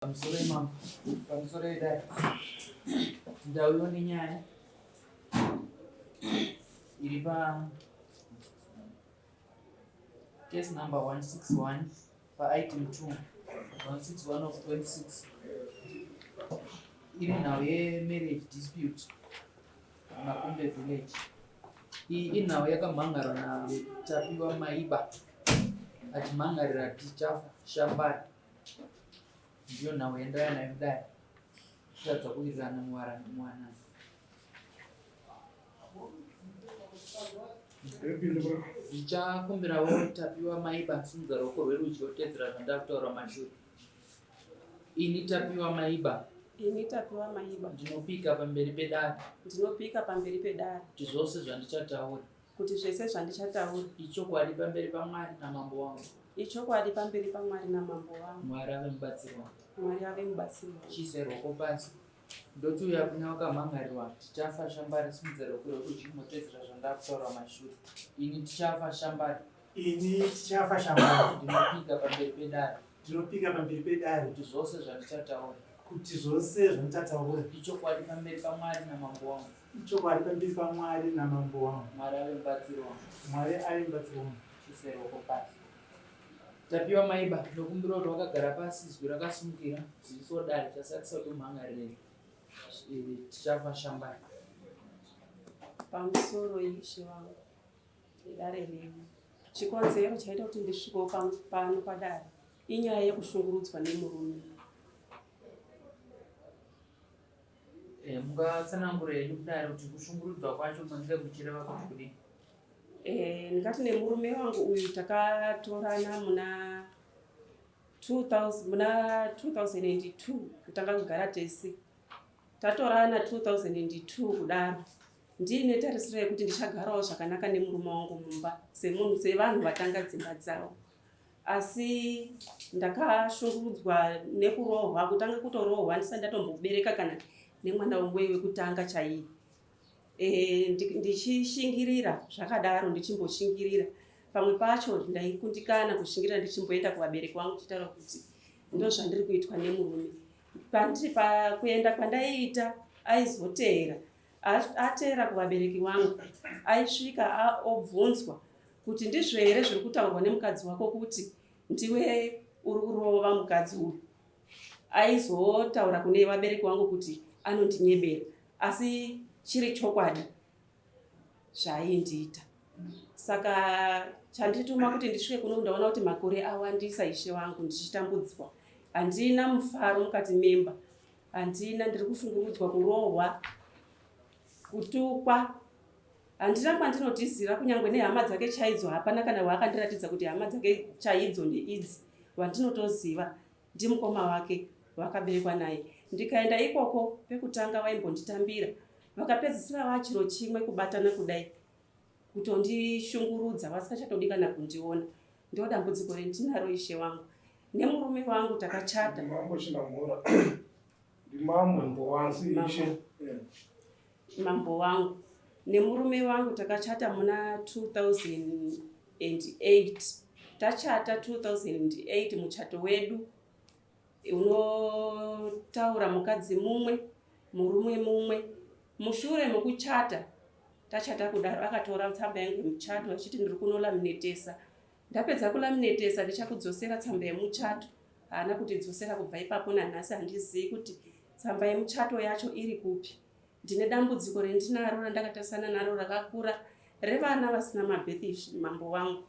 Pamusoro imambo, pamusoro idai. Ndauyo nenyaya iri pa case number 161 pa item 2 161 of 26 iri nhau yemarriage dispute Makumbe village. Iyi inhau yakamhan'arwa naTapiwa Maiba achimhan'arira Tichafa Shambari. Ndiyo nhau yandauya nayo kudai kutadza kuwirirana muwanano. Ndichakumbirawo Tapiwa Maiba simudza ruoko rwerudyi otedzera zvandakutaura mashure. Ini Tapiwa Maiba. Ini Tapiwa Maiba. Ndinopika pamberi pedare. Ndinopika pamberi pedare. Kuti zvose zvandichataura. Kuti zvese zvandichataura. Ichokwadi pamberi paMwari namambo wangu. Ichokwadi pamberi paMwari namambo wangu. Mwari ave mubatsiri wangu. Mwari ave mubatsiri wangu. Chiise ruoko pasi. Ndoti uya kune wakamhangarirwa tichafa shambari simudza ruoko rwerudyi motedzera zvandakutaura mashure. Ini tichafa shambari. Ini tichafa shambari. Ndinopika pamberi pedare. Ndinopika pamberi pedare. Kuti zvose zvandichataura. Kuti zvose zvandichataura. Ichokwadi pamberi paMwari namambo wangu. Ichokwadi pamberi paMwari namambo wangu. Mwari ave mubatsiri wangu. Mwari ave mubatsiri wangu. Chiise ruoko pasi. Tapiwa Maiba, ndokumbira kuti wakagara pasi izwi rakasumukira ziviso dare chasakisa kuti umhangarirei eh, tichafa shambari. Pamusoro ishe wangu nedare renyu. Chikonzero chaita kuti ndisvikewo pano padare inyaya yekushungurudzwa nemurume. Eh, mungatsanangura henyu kudare kuti kushungurudzwa kwacho munenge muchireva kuti kudii? Eh, ndingati nemurume wangu uyu takatorana muna 2000 muna 2002 kutanga kugara tese tatorana 2002 kudaro Ndiine tarisiro yekuti ndichagarawo zvakanaka nemurume wangu mumba semunhu sevanhu vatanga dzimba dzavo asi ndakashungurudzwa nekurohwa kutanga kutorohwa ndisati ndatombobereka kana nemwana umwe wekutanga chaiye e, ndichishingirira zvakadaro ndichimboshingirira pamwe pacho ndaikundikana kushingirira ndichimboenda kuvabereki vangu ndichitaura kuti ndozvandiri kuitwa nemurume pandiri pakuenda kwandaiita aizoteera Ateera kuvabereki vangu aisvika obvunzwa kuti ndizvo here zviri kutaurwa nemukadzi wako kuti ndiwe uri kurova mukadzi uyu. Aizotaura kune vabereki vangu kuti anondinyebera asi chiri chokwadi zvaaindiita. Saka chandituma kuti ndisvike kuno ndaona kuti makore awandisa ishe wangu ndichitambudzwa. Handina mufaro mukati memba. Handina, ndiri kushungurudzwa, kurohwa, kutukwa. Handina kwandinotizira kunyangwe nehama dzake chaidzo hapana kana waakandiratidza kuti hama dzake chaidzo ndeidzi. Wandinotoziva ndimukoma wake wakaberekwa naye. Ndikaenda ikoko pekutanga vaimbonditambira vakapedzisira vachiro chimwe kubatana kudai kutondishungurudza vasikachatodi kana kundiona. Ndodambudziko rendinaro ishe wangu. Nemurume wangu takachata. Mambo Chinamhora ndimambo wangu ishe. Mambo wangu nemurume wangu takachata muna 2008 tachata 2008 muchato wedu unotaura mukadzi mumwe murume mumwe mushure mekuchata tachata kudaro akatora tsamba yangu yemuchato achiti ndiri kunolaminetesa Ndapedza kulaminetesa ndichakudzosera tsamba yemuchato. Haana kutidzosera kubva ipapo nanhasi handizivi kuti tsamba yemuchato yacho iri kupi. Ndine dambudziko rendinaro randakatarisana naro rakakura revana vasina mabhethi mambo wangu.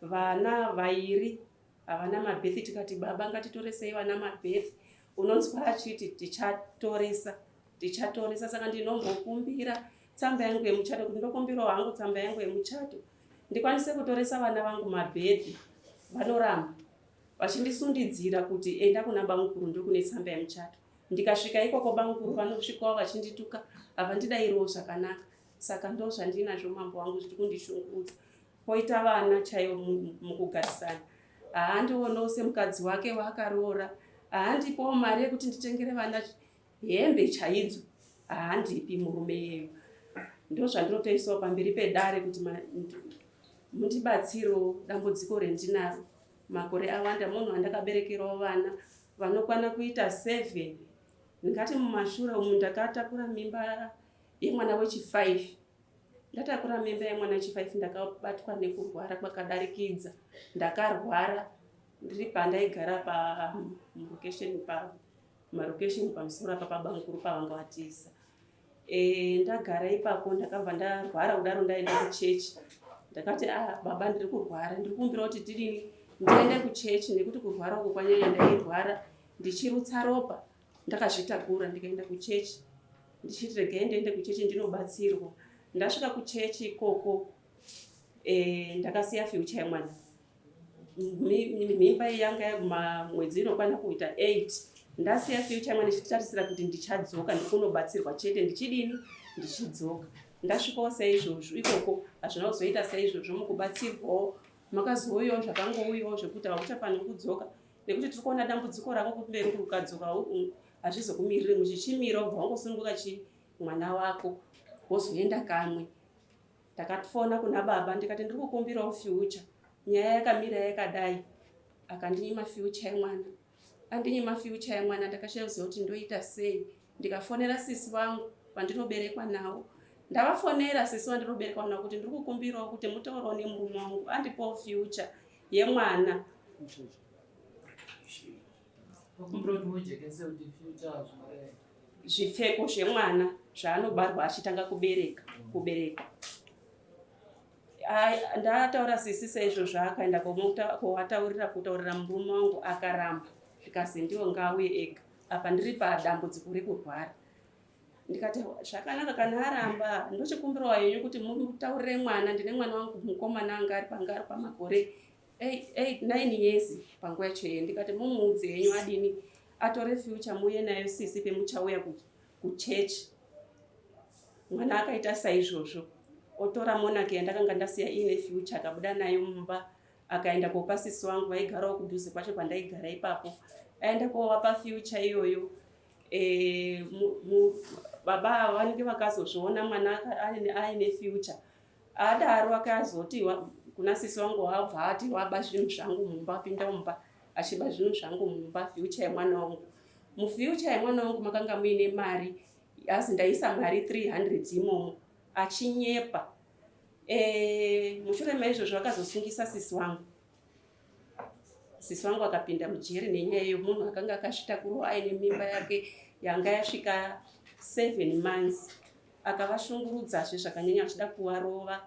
Vana vairi havana mabhethi tikati baba ngatitoresei vana mabhethi unonzwa achiti tichatoresa tichatoresa saka ndinombokumbira tsamba yangu yemuchato kuti ndokumbirawo hangu tsamba yangu yemuchato ndikwanise kutoresa vana vangu mabhedhi vanoramba vachindisundidzira kuti enda kuna bamukuru ndokune tsamba yemuchato ndikasvika ikoko bamukuru vanosvikawo vachindituka havandidairiwo zvakanaka saka ndo zvandinazvo mambo wangu zviri kundishungurudza poita vana chaivo mukugarisana haandionawo semukadzi wake waakaroora haandipowo mari yekuti nditengere vana Hembe chaidzo haandipi murume iyeyo. Ndozvandinotoisawo pamberi pedare kuti mundibatsirewo dambudziko rendinaro. Makore awanda munhu andakaberekerawo vana. vanokwana kuita 7. Ndingati mumashure umu ndakatakura mimba yemwana wechi5. Ndatakura mimba yemwana wechi5 ndakabatwa nekurwara kwakadarikidza. Ndakarwara ndiri pandaigara pamurokesheni pamarokesheni pamusoro apa pabamukuru pavanga vatiisa. E, ndagara ipapo ndakabva ndarwara kudaro ndaenda kuchechi. Ndakati ah, baba ndiri kurwara, ndiri kumbira kuti tidini ndiende kuchechi nekuti kurwara uku kwanyanya. Ndairwara ndichirutsa ropa ndakazvitakura ndikaenda kuchechi ndichiti regai ndiende kuchechi ndinobatsirwa. Ndasvika kuchechi ikoko e, ndakasiya future yemwana. Mimba iyi yanga yaguma mwedzi inokwana kuita 8. Ndasiya future yemwana ndichitarisira kuti ndichadzoka ndikunobatsirwa chete, ndichidini ndichidzoka. Ndasvikawo saizvozvo ikoko, hazvina kuzoita saizvozvo. Mukubatsirwawo makazouyawo zvakangouyawo zvekuti hauchafaniri kudzoka nekuti tiri kuona dambudziko rako kumberi, kuti ukadzoka hazvizokumiriri muchichimira, ubva wangosununguka chi mwana wako wozoenda kamwe. Ndakafona kuna baba ndikati ndiri kukumbirawo future, nyaya yakamira yakadai. Akandinyima future yemwana, andinyima future yemwana. Ndakashaya kuziva kuti ndoita sei. Ndikafonera sisi vangu vandinoberekwa navo, ndavafonera sisi vandinoberekwa navo kuti ndiri kukumbirawo kuti mutaurawo nemurume wangu andipowo future yemwana. Tokumbira kuti mujekese kuti future zvinoreva. Zvipfeko zvemwana zvaanobarwa achitanga kubereka kuberekwa. Ndataura sisi saizvozvo, akaenda kovataurira, kutaurira murume wangu, akaramba, zvikazi ndiwo ngaauye ega. Apa ndiri padambudziko rekurwara. Ndikati zvakanaka, kana aramba ndochikumbirawo henyu kuti mutaurire mwana. Ndine mwana wangu mukomana anga ari panga ari pamakore 9 years panguva yacho iye. Ndikati mumuudze henyu adini, atore future muuye nayo sisi pemuchauya kuchechi. Mwana akaita saizvozvo, otora monaki yandakanga ndasiya iine future, akabuda nayo mumba, akaenda kopa sisi wangu vaigarawo kudhuze kwacho pandaigara ipapo. Aenda kovapa future iyoyo. E, baba ava vanenge vakazozviona mwana aine future adaro, akazoti kuna sisi wangu, wabva ati waba zvinhu zvangu mumba, apinda mumba achiba zvinhu zvangu mumba, future yemwana wangu. Mufuture yemwana wangu makanga muine mari, asi ndaisa mari 300 imomo, achinyepa. E, mushure maizvozvo akazosungisa sisi wangu. Sisi wangu akapinda mujeri nenyaya yemunhu akanga akazvitakurawo aine mimba yake yanga yasvika 7 months. Akavashungurudzazve zvakanyanya achida kuvarova.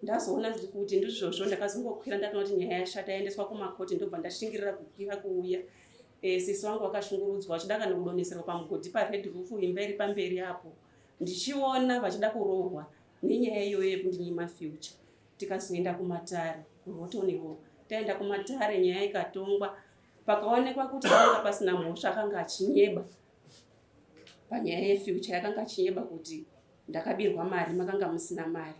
Ndazoona kuti ndizvozvo, ndakazongokwira ndatoona kuti nyaya yashata, yaendeswa kumakoti, ndobva ndashingirira kukwira kuuya. E, sisi wangu vakashungurudzwa vachida kana kudoneserwa pamugodhi paRed Roof, imba iri pamberi apo, ndichiona vachida kurohwa nenyaya iyoyo yekundinyima future. Tikazoenda kumatare kuRotonhill. Taenda kumatare, nyaya ikatongwa, pakaonekwa kuti panga pasina mhosva, akanga achinyeba panyaya yefuture, yakanga achinyeba kuti ndakabirwa mari, makanga musina mari.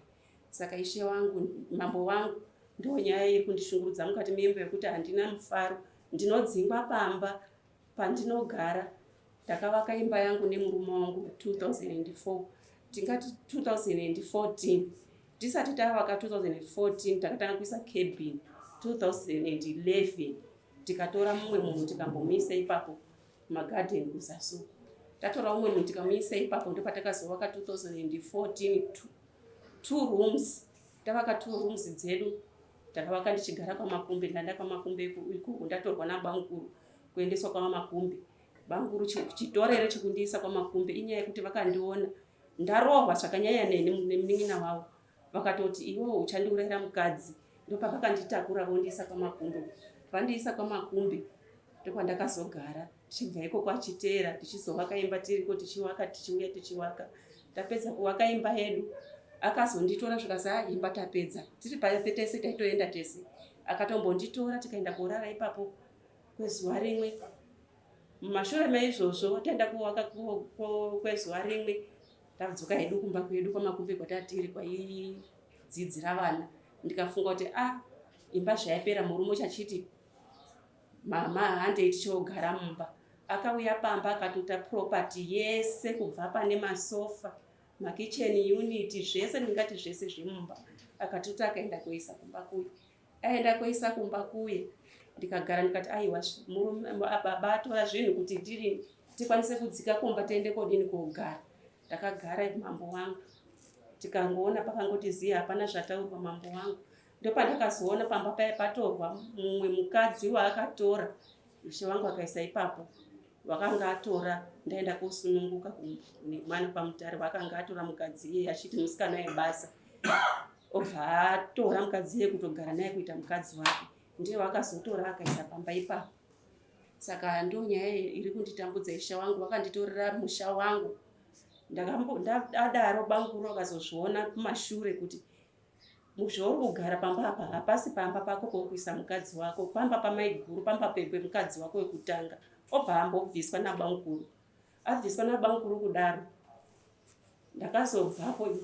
Saka ishe wangu, mambo wangu, ndo nyaya iri kundishungurudza mukati memba yekuti handina mufaro. Ndinodzingwa pamba pandinogara. Ndakavaka imba yangu nemurume wangu 2004, tingati 2014. Tisati tavaka 2014, takatanga kuisa cabin 2011. Tikatora mumwe munhu tikambomuisa ipapo magadheni kuzasi uko. Tatora umwe munhu tikamuisa ipapo, ndopatakazovaka 2014 two rooms. Tavaka two rooms dzedu, takavaka ndichigara kwaMakumbe. Ndanda kwaMakumbe ikoko, ndatorwa nabamukuru kuendeswa kwaMakumbe. Bamukuru chitorere chekundiisa kwaMakumbe inyaya yekuti vakandiona ndarohwa zvakanyanya neni nemunin'ina wavo, vakatoti iwewo uchandiurayira mukadzi. Ndopavakanditakura vondiisa kwaMakumbe. Vandiisa kwaMakumbe ndokwandakazogara tichibva ikoko achiteera, tichizovaka imba tiriko, tichivaka, tichiuya, tichivaka. Tapedza kuvaka imba yedu, akazonditora zvikazi a imba tapedza. Tiri tese, taitoenda tese. Akatombonditora tikaenda korara ipapo kwezuva rimwe. Mumashure meizvozvo taenda kuvaka kwezuva rimwe, tadzoka hedu kumba kwedu kwaMakumbe kwatatiri kwaidzidzira vana. Ndikafunga kuti a imba zvayapera, murume uchachiti mama handei tichiogara mumba. Akauya pamba akatuta property yese, kubva pane masofa, makitchen unit, zvese, ndingati zvese zvemumba akatuta, akaenda kuisa kumba kuye. Aenda kuisa kumba kuye. Ndikagara ndikati aiwa murume baba atora zvinhu kuti tiri tikwanise kudzika kumba tiende kodini kogara. Ndakagara mambo wangu tikangoona pakangoti ziya hapana zvataurwa mambo wangu. Ndopandakazoona pamba paya patorwa mumwe mukadzi waakatora ishe wangu akaisa ipapo wakanga atora ndaenda kosununguka nemwana pamutare wakanga atora mukadzi iye achiti musikana webasa obva atora mukadzi iye kutogara naye kuita mukadzi wake ndiye wakazotora akaisa pamba ipapo saka ndonyaya iri kunditambudza ishe wangu wakanditorera musha wangu ndadaro bamukuru akazozviona kumashure kuti Zvauri kugara pamba apa hapasi pamba pako pokuisa mukadzi wako, pamba pamaiguru, pamba pemukadzi wako wekutanga. Obva ambobviswa nabamukuru. Abviswa nabamukuru kudaro, ndakazobvapo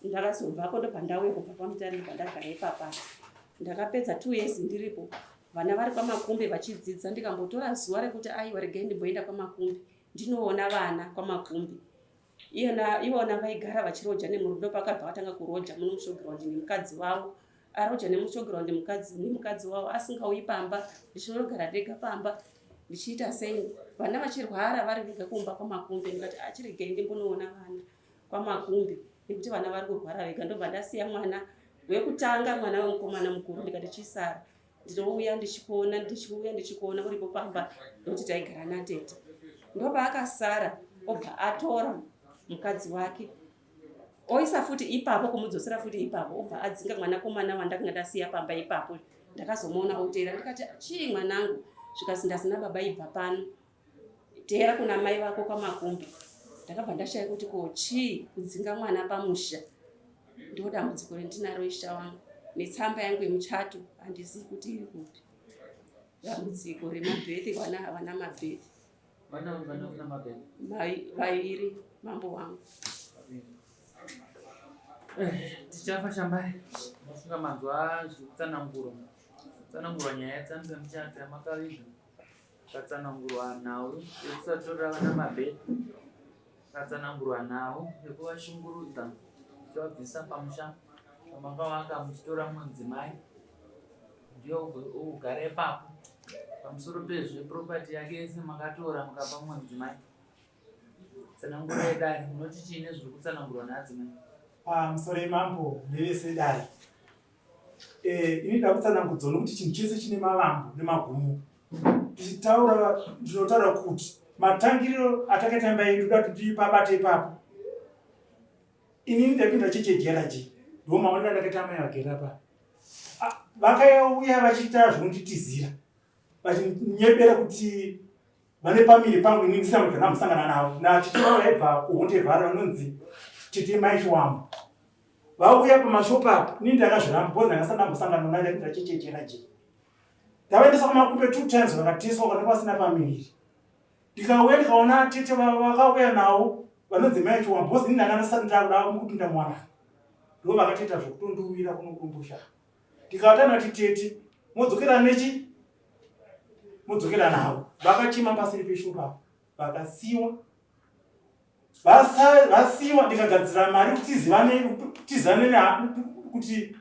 ndakazobvapo ndobva ndauya kubva pamutare ndobva ndagara ipapa. Ndakapedza two years ndiripo, vana vari kwamakumbe vachidzidza. Ndikambotora zuva rekuti aiwa regai ndimboenda kwamakumbe ndinoona vana kwamakumbe. Iyona ivona vaigara vachiroja nemurume ndopakabva vatanga kuroja muno mushowground nemukadzi wavo aroja nemushowground mukadzi nemukadzi wavo asingauyi pamba ndichinogara ndega pamba ndichiita sei vana vachirwara vari vega kumba kwamakumbe ndikati achiregei ndimbonoona vana kwamakumbe nekuti vana vari kurwara vega ndobva ndasiya mwana wekutanga mwana wemukomana mukuru ndikati chisara ndinouya ndichikuona ndichiuya ndichikuona uripo pamba ndokuti taigara natete ndopaakasara obva atora mukadzi wake oisa futi ipapo kumudzosera futi ipapo obva adzinga mwanakomana wandakanga ndasiya pamba ipapo ndakazomuona oteera ndikati chii mwanangu zvikasi ndasina baba ibva pano teera kuna mai vako kwamakumbi ndakabva ndashaya kuti ko chii kudzinga mwana pamusha ndo dambudziko rendinaro isha wangu netsamba yangu yemuchato handizivi kuti iri kupi dambudziko remabhethi vana havana mabhethi vairi mambo wangu eh, tichafa shambai mafunga manzwa zvekutsanangurwa tsanangurwa nyaya yetsamba yemuchato yamakaviga Katsanangurwa nhau yekusatorera vana mabhedha. Katsanangurwa nhau yekuvashungurudza muchivabvisa pamusha pamakavaka muchitora mudzimai ndiye ogara ipapo. Pamusoro pezvo property yake yese makatora mukapa mumwe mudzimai. Tsananguro yedare munoti chii nezviri kutsanangurwa naadzimai? Pamusoro yemambo nevese dare. Eh, ini ndakutsanangudzo nokuti chinhu chese chine mavambo nemagumo. Tichitaura ndinotaura kuti matangiriro atakaita imba yedu da kuti pabate ipapo. Inini ndapinda chechi yeGRG ndo maonero andakaita amai vagere apa. Ah, vakauya vachiita zvekunditizira vachinyebera kuti vane pamiri pangu ini ndisina kubva ndambosangana navo natete vavo vaibva kuhondevhara vanonzi tete mai chiwambo vauya pamashopu apa ini ndakazviramba because ndanga ndambosangana nayo ndakuita chechechera je ndavaendesa kumakupe two times vakateswa kana pasina pamiviri ndikauya ndikaona tete vakauya navo vanonzi mai chiwambo because ini ndanga ndisati ndakuda kupinda muwanano ndo vakatoita zvekutondiwira kuno kurumbusha ndikatana titete modzokera nechi modzokera navo vakachema pasiri peshupa vakasiwa vasiwa ndikagadzira mari kuti tizivane tizane kuti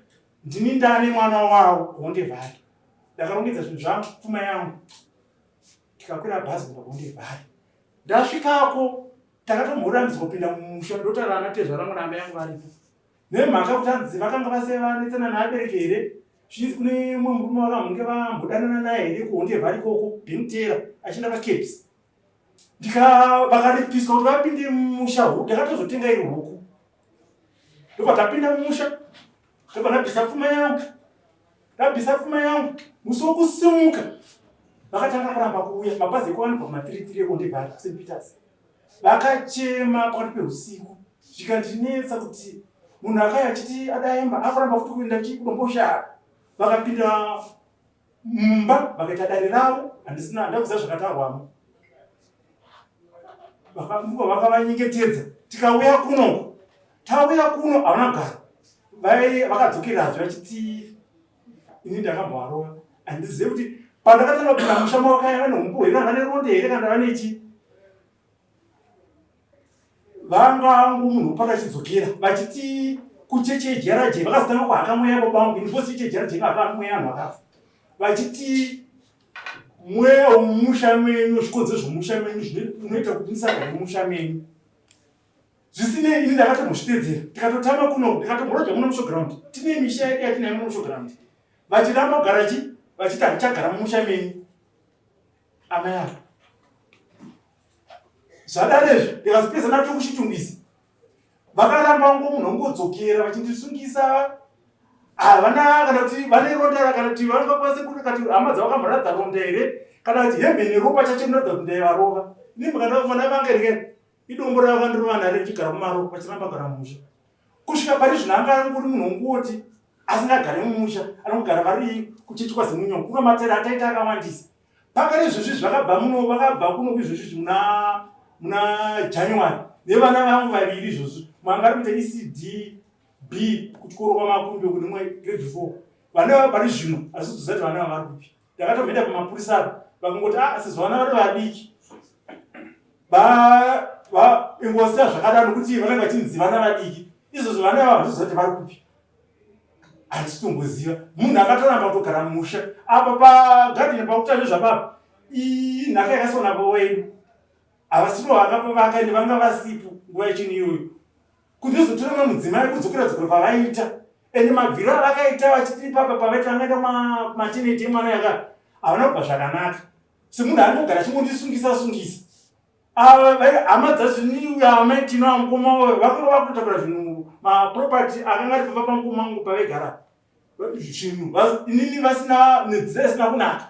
ndini ndane mwana wavo honde vhari ndakarongedza zvinhu zvangu pfuma yangu tikakwira bhazi kuenda kuhonde vhari ndasvikako takatomborambidzwa kupinda mumusha ndotaura ana tezvara mwana amai yangu varipo Nemhaka kuti hanzi vakanga vase vanetsana naabereki here zvinzi kune mumwe murume vakamhunge vambodanana naye here kuhonde vari ikoko bhimutera achienda pacaps vakaripiswa kuti vapinde mumusha ndakatozotenga iri huku ndobva tapinda mumusha ndobva ndabvisa pfuma yangu ndabvisa pfuma yangu musi wokusimuka vakatanga kuramba kuuya mabhazi ekuwanikwa kumathiritiri ekuhonde valley st peters Vakachema pakati pehusiku zvikandinetsa kuti munhu akaya achiti adaemba akuramba futi kuenda kudomboshara. Vakapinda mumba vakaita dare ravo handisina handakuziva zvakataurwamo. Vakamuka vakavanyengetedza tikauya kuno tauya kuno havana kugara vakadzokerazve vachiti ini ndakambovarova handizive kuti pandakatanga kupinda musha mavakaya vane humbo here kana vane ronde here kana vane chi vanga vangu munhu pakachidzokera vachiti kucheche yejaraje vakazotanga kuhaka mweya baba vangu ini bosi cheche yejaraje vaka mweya vanhu vakafa vachiti Mweya wemumusha menyu, zvikonzero zvemumusha menyu zvinoita kuti musagare mumusha menyu. Zvisinei, ini ndakatombozvitedzera, tikatotama kuno, ndikatomboroja muno mushowground. Tine misha yedu yatinayo muno mushowground. Vachiramba kugara chi, vachiti handichagara mumusha menyu. Amai ava. Zvadaro izvi, ndikazopedza nato kuchitungwiza. Vakaramba ngo munhu ongodzokera vachindisungisa havana kana kuti vane ronda kana kuti vangakwanise kuti kati hama dzavo vakamboratidza ronda here kana kuti hembe neropa chacho inoratidza kuti ndaivarova. Ini mukana vana vange rike idombo ravakandirova naro richigara kumaro vachiramba kugara mumusha kusvika pari zvino anga angori munhu ongoti asingagare mumusha anogara vari kuchechi kwazimunyongo kuno matera ataita akawandisa pakare izvozvi zvakabva muno vakabva kuno kuizvozvi muna muna January nevana vangu vaviri izvozvi mwanga ari kuita ECD B kuchikoro kwamakumbi uku nemwe grade 4 vana vava pari zvino asi kuziva kuti vana vava vari kupi ndakatomboenda pamapurisa apa vakangoti ah sezvo vana vari vadiki ingosiya zvakadaro nokuti vanenge vachinzi vana vadiki izvozvo vana vava handiziva kuti vari kupi handisi tomboziva munhu akatoramba kutogara musha apa pagadheni pakuta nezvapapa inhaka yakasona baba wedu havasiro vakapavaka ende vanga vasipo nguva yechini iyoyo Kundizotora mumwe mudzimai kudzokera dzokera kwavaita ende mabviro avakaita vachiti ipapa pavaiti vangaenda kumateneti emwana yaka havana kubva zvakanaka semunhu angogara achingondisungisa sungisa hama dzazviniuya amai tino amukoma vakanga vakutotakura zvinhu maproperty akanga ari pamba pamukoma wangu pavaigara zvinhu inini vasina nenzira isina kunaka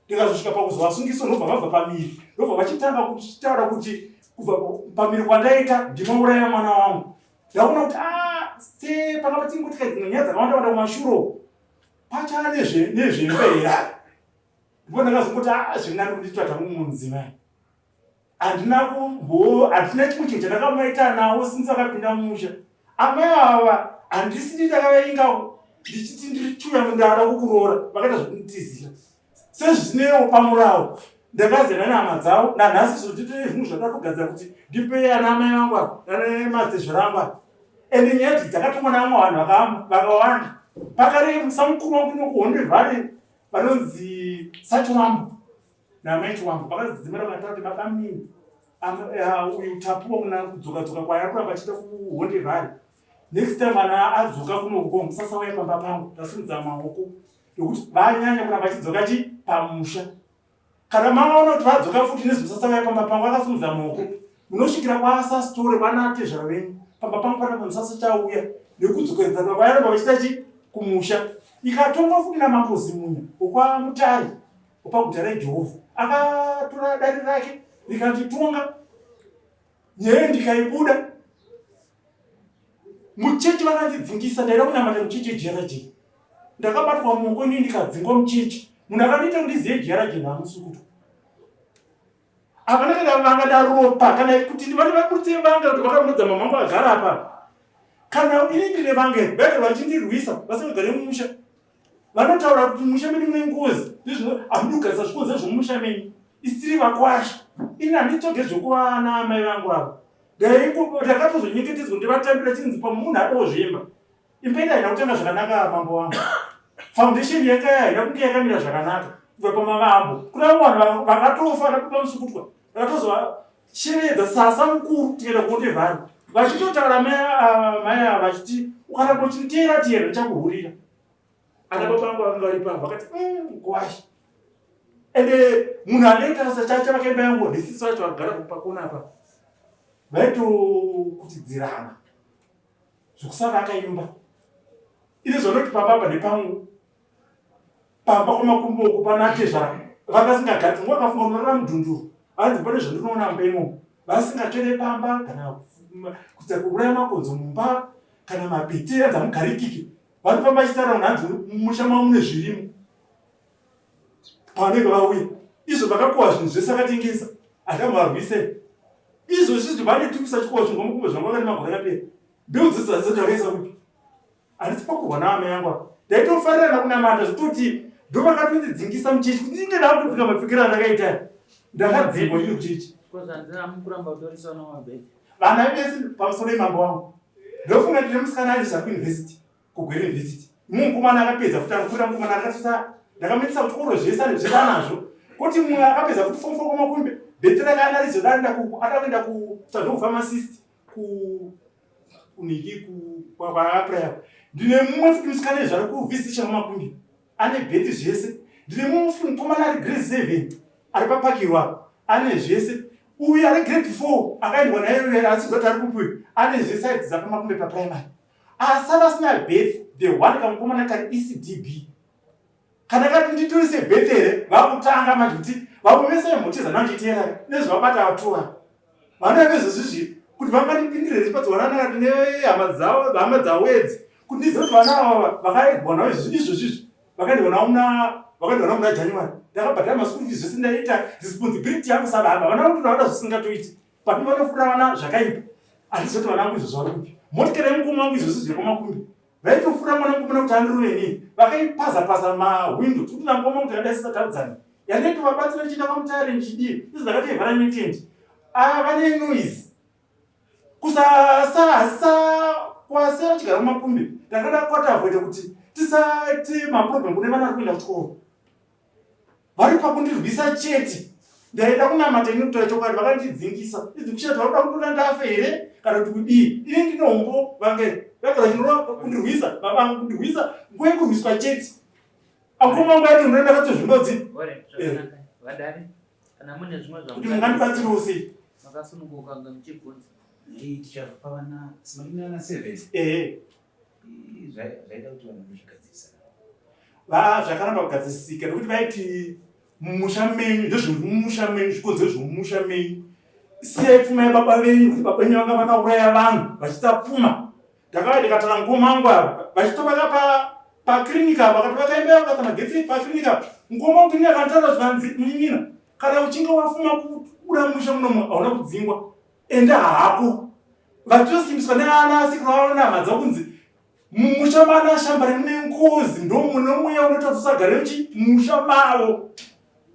ndikazosvika pakuzovasungisa ndobva vabva pamiri ndobva vachitanga kutaura kuti kubva pamiri kwandaita ndinouraya mwana wangu ndaona kuti ah, se panga pachingotika dzimwe nyaya dzakawanda wanda kumashuro pachaa nezvembe here ndipo ndakazongoti a ah, zvirinani kuti nditsvaga mumwe mudzimai handina kumbo handina chimwe chinhu chandakamaita nawo since akapinda mumusha amai ava handisi ndi ndakavainga ndichiti ndiri chuya ndada kukuroora vakaita zvekunditizira sezvinewo pamurawo ndakazana nehama dzavo nanhasi zvotitine zvinhu zvandakugadzira kuti ndipe ana amai vangu ava nanemadzezvera angu ava ende nyaya idzi dzakatongwa navamwe vanhu vakawanda pakare samukuru wangu nokuhonde valley vanonzi sachiwambo namai chiwambo vakadzidzimira vakataura kuti baba mini eh, uyu tapuwa kuna kudzoka dzoka kwaari kuramba achiita kuhonde valley next time ana adzoka kuno uko musasauya pamba pangu ndasimudza maoko nekuti vanyanya kuramba achidzoka chi pamusha kana maona kuti vadzoka futi nezmusasauya pamba pangu akasimudza maoko munosvikira kwasasitore kwanatezvara venyu pamba pangu panapa musasachauya nekudzokeredzana kwayaramba vachita chi kumusha ikatongwa futi namambo zimunya wokwaMutare wepaguta reJehovha akatora dare rake rikanditonga nyaya ndikaibuda muchechi vakandidzingisa ndaida kunamata muchechi yeGRG ndakabatwa muoko ini ndikadzingwa muchechi munhu akandiita kuti ndizive GRG naamusukutu Havana kana vanga daropa kana kuti vane vaburutse vanga kuti vakamudza mama vangu vagara apa. Kana ini ndine vanga vaita vachindirwisa vasingagare mumusha. Vanotaura kuti musha medu mune ngozi. Ndizvo hamudi kugarisa zvikonzero zvemumusha menyu. Isu tiri vakwasha. Ini handitsvage zvekuva ana amai vangu ava. Ndakatozonyengetedzwa ndivatambira chinzi pamunhu adawo zvemba. Imba ida haina kutanga zvakanaka mambo wangu. Foundation yanga haina kunge yakamira zvakanaka kubva pamavambo. Kuna vamwe vanhu vakatofa vakapiwa musukutwa vakatozovashevedza sasa mukuru tikaenda kuonde vhari vachitotaura mai ava vachiti ukaramba uchinditeera teera ndichakuhurira. Ana baba vangu vakanga vari pavo vakati kwashi ende munhu anoita sachacha vakaimba yangu ndisisi vacho vagara pakona apa vaitokutidzirana zvekusavaka imba ini zvanoti pamba apa ndepangu pamba kwamakumbo uku panatezvara vakasingagati ngo akafunga unorara mudhunduru hanzi pane zvandinoona mumba imomo vasingatsvere pamba kana kuita kuuraya makonzo mumba kana mapete anzi amugarikiki vanofamba vachitaura munhu hanzi mumusha mavo mune zvirimo pavanenge vauya izvo vakakohwa zvinhu zvese akatengesa akambovarwise izvo zvizvi vanetikusa chikohwa zvinhu kwamukumbo zvanga vakati makore akapera mbeu dzese dzasati vakaisa kupi handisi pakurwa naamai yangu apa ndaitofarirana kunamata zvitoti ndovakatondidzingisa muchechi kuti ndinge ndakutopfeka mapfekero andakaita ndakadzingwa ndiri kuchechi vana vese pamusoro yemambo wangu ndofunga ndine musikana ari zvakuuniversity kuGweru University. Mumwe mukomana akapedza futi anopfuura mukomana akatota ndakamuendesa kuchikoro zvese ane zvese anazvo. Kuti mumwe akapedza futi form 4 kwamakumbe bheti rake anaridzo daenda ku ada kuenda ku Sadhu pharmacist ku kuniki ku kwaakapraya. Ndine mumwe futi musikana izvo ari kuvisisha kwamakumbe ane bheti zvese. Ndine mumwe futi mukomana ari grade 7 ari papakirwa ane zvese. Uyu ari grade 4 akaendwa naye asi kuti ari kupi ane zvese aidzidza pamakumbe paprimary. Asara asina birth the one kamukomana kari ECDB kana kati nditorise birth here vakutanga manje kuti vamwe vese vemhoteza nandiiteera nezvavabata vatura vanoya vezvezvizvi kuti vangandipindire richipadziwanana nehama dzavo hama dzawedzi kuti ndizive kuti vana ava vakaendwa navo izvozvizvi vakaendwa navo muna vakaendwa navo muna January ndakabhadhara maschool fees zvese ndaita responsibility yangu sababa vana vangu ndavada zvisingatoiti but vanofura vana zvakaipa handizoti vana vangu izvozvo vari kupi motikari yemukoma wangu izvozvo zviri kwamakumbi vaitofura mwana mukomana kuti andirove nei vakaipaza paza mahwindo tikuti namukoma wangu takadaisisa taudzani yandaitovabatsira ndichienda kwamutare ndichidii izvo ndakatoivhara netendi ava vane noise kusasasa kwase vachigara mumakumbi ndakada kwatavoita kuti tisaite maproblem kune vana vari kuenda kuchikoro vari pakundirwisa chete ndaida kunamata ini kutaura chokwadi vakandidzingisa idzi kuchati vakuda kundiona ndafe here kana kuti kudii ini ndinombo vange vagara vachinora kundirwisa babangu kundirwisa nguva yekurwiswa chete akoma wangu aiti unoenda katozvimbodzi eh. kuti mungandibatsirewo sei makasununguka kunge muchibvunza tichabva pavana simainana seven ehe zvaida kuti vanhu vozvigadzirisa zvakaramba kugadzirisika nekuti vaiti mumusha menyu ndezvemumusha menyu zvikonzero zvemumusha menyu siyai pfuma yababa venyu kuti baba venyu vanga vakauraya vanhu vachiita pfuma ndakauya ndikataura mukoma wangu ava vachitovaka pa pakirinika apa vakatovaka imba yavo vakaisa magetsi pakirinika apa mukoma wangu ini akanditaura zvikanzi munin'ina kana uchinge wafuma kubuda mumusha munomu hauna kudzingwa enda hako vachitosimbiswa neana asekuru vavo nehama dzavo kunzi mumusha maana shambare mune ngozi ndomune mweya unoita kuti usagare chi musha mavo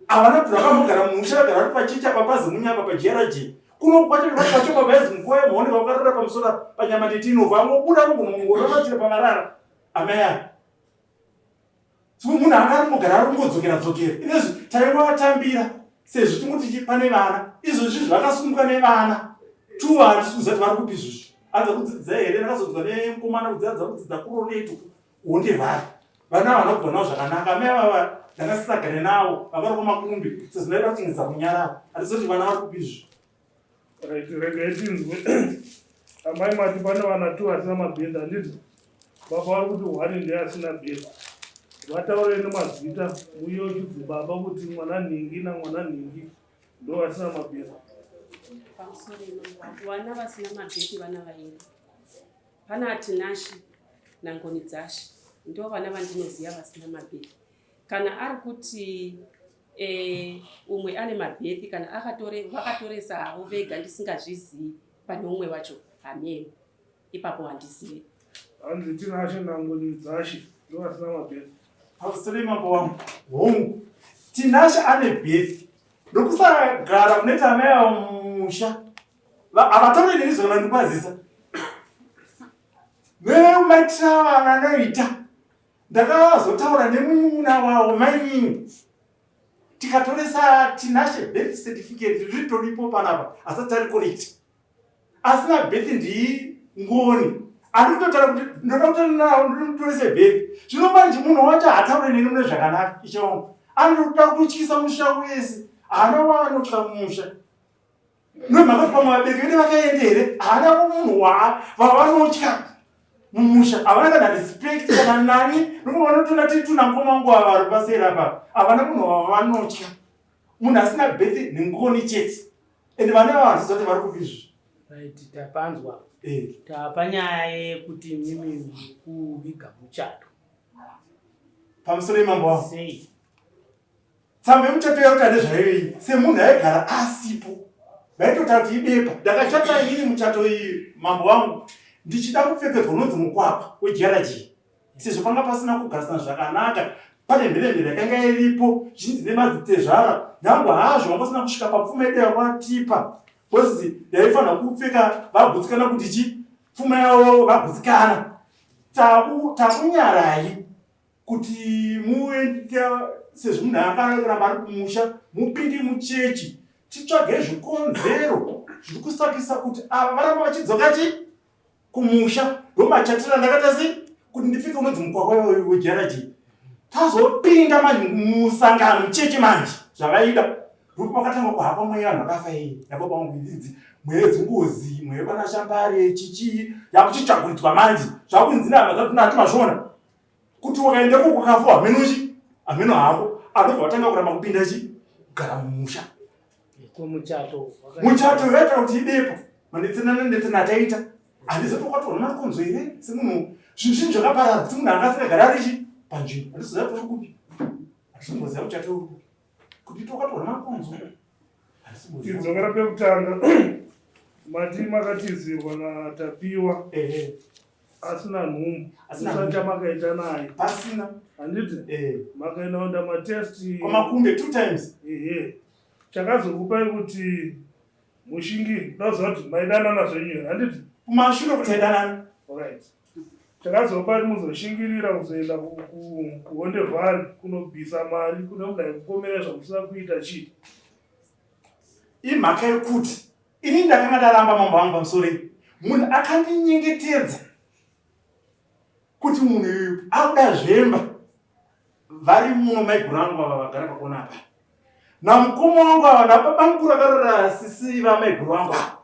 havana bvira vambogara mumusha vagara vari pachechi apa pazimunya apa pagrg kuno kwacho kwacho baba yazi mukoya maone vakarara pamusoro panyama tete inobva angobuda anogona kungorara chero pamarara amai ava so munhu anga arikugara ari kungodzokera dzokera inezvi taingovatambira sezvo tingoti pane vana izvozvi zvakasunguka nevana tu handisi kuziva kuti vari kupi izvozvi anza kudzidza here ndakazonzwa nemukomana kuti anza kudzidza kuroneto honde vari vana havana kubva navo zvakanaka amai avava ndakasisagare navo vakarova makumbi sezvo ndaida kuchengetedza kunyarara handisi kuti vana vari kupi izvi Right, regai tinzwe. Amai mati pane vana two asina mabhedha handiti? Baba vari kuti one ndiye asina bhedha. Vataurei nemazita muyeuchidze baba kuti mwana nhingi namwana nhingi ndo vasina mabhedha. Pamusoro imambo, vana vasina mabhedhi vana vairi. Pana Atinashe naNgonidzashe ndo vana vandinoziva vasina mabhedhi. Kana ari kuti e, umwe ane mabhethi kana akatore vakatoresa havo vega ndisingazvizii pane umwe wacho hameno ipapo handizivi. Hanzi Tinashe naNgonidzashe ndo vasina mabhethi. Pamusoro mambo wangu hongu Tinashe ane bhethi nokusagara kunoita amai avo mumusha havataure neni zvona ndikwazisa nemaitira vanoita ndakazotaura nemunun'una wavo mainini tikatoresa Tinashe birth certificate ritoripo panapa asati ari correct asina birth ndii ngoni ari kutotaura kuti ndoda kutotorese birth zvino manje munhu wacho haataure neni mune zvakanaka ichaongo anotoda kutotyisa musha wese haana waanotya musha nemhaka kuti pamwe vabereki vene vakaenda here haana munhu wavanotya mumusha havana kana respect kana nani nokuti vanotona tiri tuna mukoma wangu ava vari paseri apa havana munhu wavanotya munhu asina birth nengoni chete and vana vava handiziva kuti vari kupi izvi Right, tapanzwa Eh, tapa nyaya yekuti mimi kuviga muchato pamusoro imambo wangu sei tsamba yemuchato yakuti ane zvayo iyi semunhu aigara asipo vaitotaura kuti ibepa ndakachata inini muchato iyi mambo wangu ndichida kupfekedzwa unonzi mukwapa wegrg sezvo panga pasina kugarisana zvakanaka pane mheremhere yakanga iripo zhinji nemadzitezvara nyange hazvo vanga usina kusvika papfuma yedu yakwatipa bcause yaifanira kupfeka vagutsikana kuti chi pfuma yavo vagutsikana takunyarai. kuti muende sezvo munhu akaramba ari kumusha mupinde muchechi titsvage zvikonzero zviri kusakisa kuti ava varamba vachidzoka chi kumusha ndomachatira ndakaita sei kuti ndipfeke unonzi mukwakwa weJRG tazopinda manje musangano mucheche manje zvavaida ndipo pakatanga kuhapa mweya vanhu vakafa iyi yababa vangu idzi mweya dzingozi mweya vana shambare chichii yakuchitsvaguridzwa manje zvakunzi nehama dzadzinati mazviona kuti wakaenda ko kwakafa hameno chi hameno hako anobva watanga kuramba kupinda chi kugara mumusha muchato muchato yaita kuti ibepo mandetsenana ndetsena ataita handizoti wakatoona makonzo here semunhu zvinhu zvinhu zvakaparara semunhu anga asingagari ari chi panzvimbo handizoziva kuti uri kupi handisimboziva muchato uri kupi kuti tokatoona makonzo Tidzokera pekutanga mati makatizirwa naTapiwa asina nhumbu asina chamakaita naye pasina handiti makaenda kuenda matest kwamakumbe two times ehe chakazokupai kuti mushingi ndaziva kuti maidanana zvenyu here handiti kumashure kuti taidanana right chakazopa kuti muzoshingirira kuzoenda kuHonde Valley kunobvisa mari kune kudai kupomera zvamusina kuita chii Imhaka yekuti ini ndakanga ndaramba mambo vangu pamusorei munhu akandinyengetedza kuti munhu uyu akuda zvemba vari muno maiguru angu ava vagara pakona apa namukoma wangu ava nababa mukuru akarora sisi vamaiguru vangu ava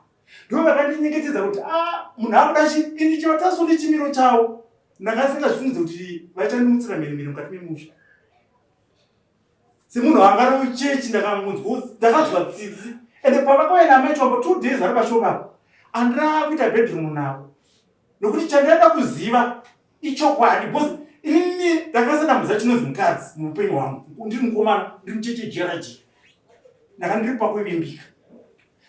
ndo vakandinyengetedza kuti a ah, munhu akuda chi ini chivataso nechimiro chavo ndakasingazvifungidze kuti vachandimutsira mhirimhiri mukati memusha semunhu anga ari muchechi ndakangonzwa ndakanzwa tsitsi ende pavakauya naamai chombo 2 days vari pashoma andina kuita bedroom navo nokuti chandaida kuziva ichokwadi because inini ndakasandambuza chinonzi mukadzi muupenyu hwangu ndiri mukomana ndiri mucheche grg ndaka ndiri pakuvimbika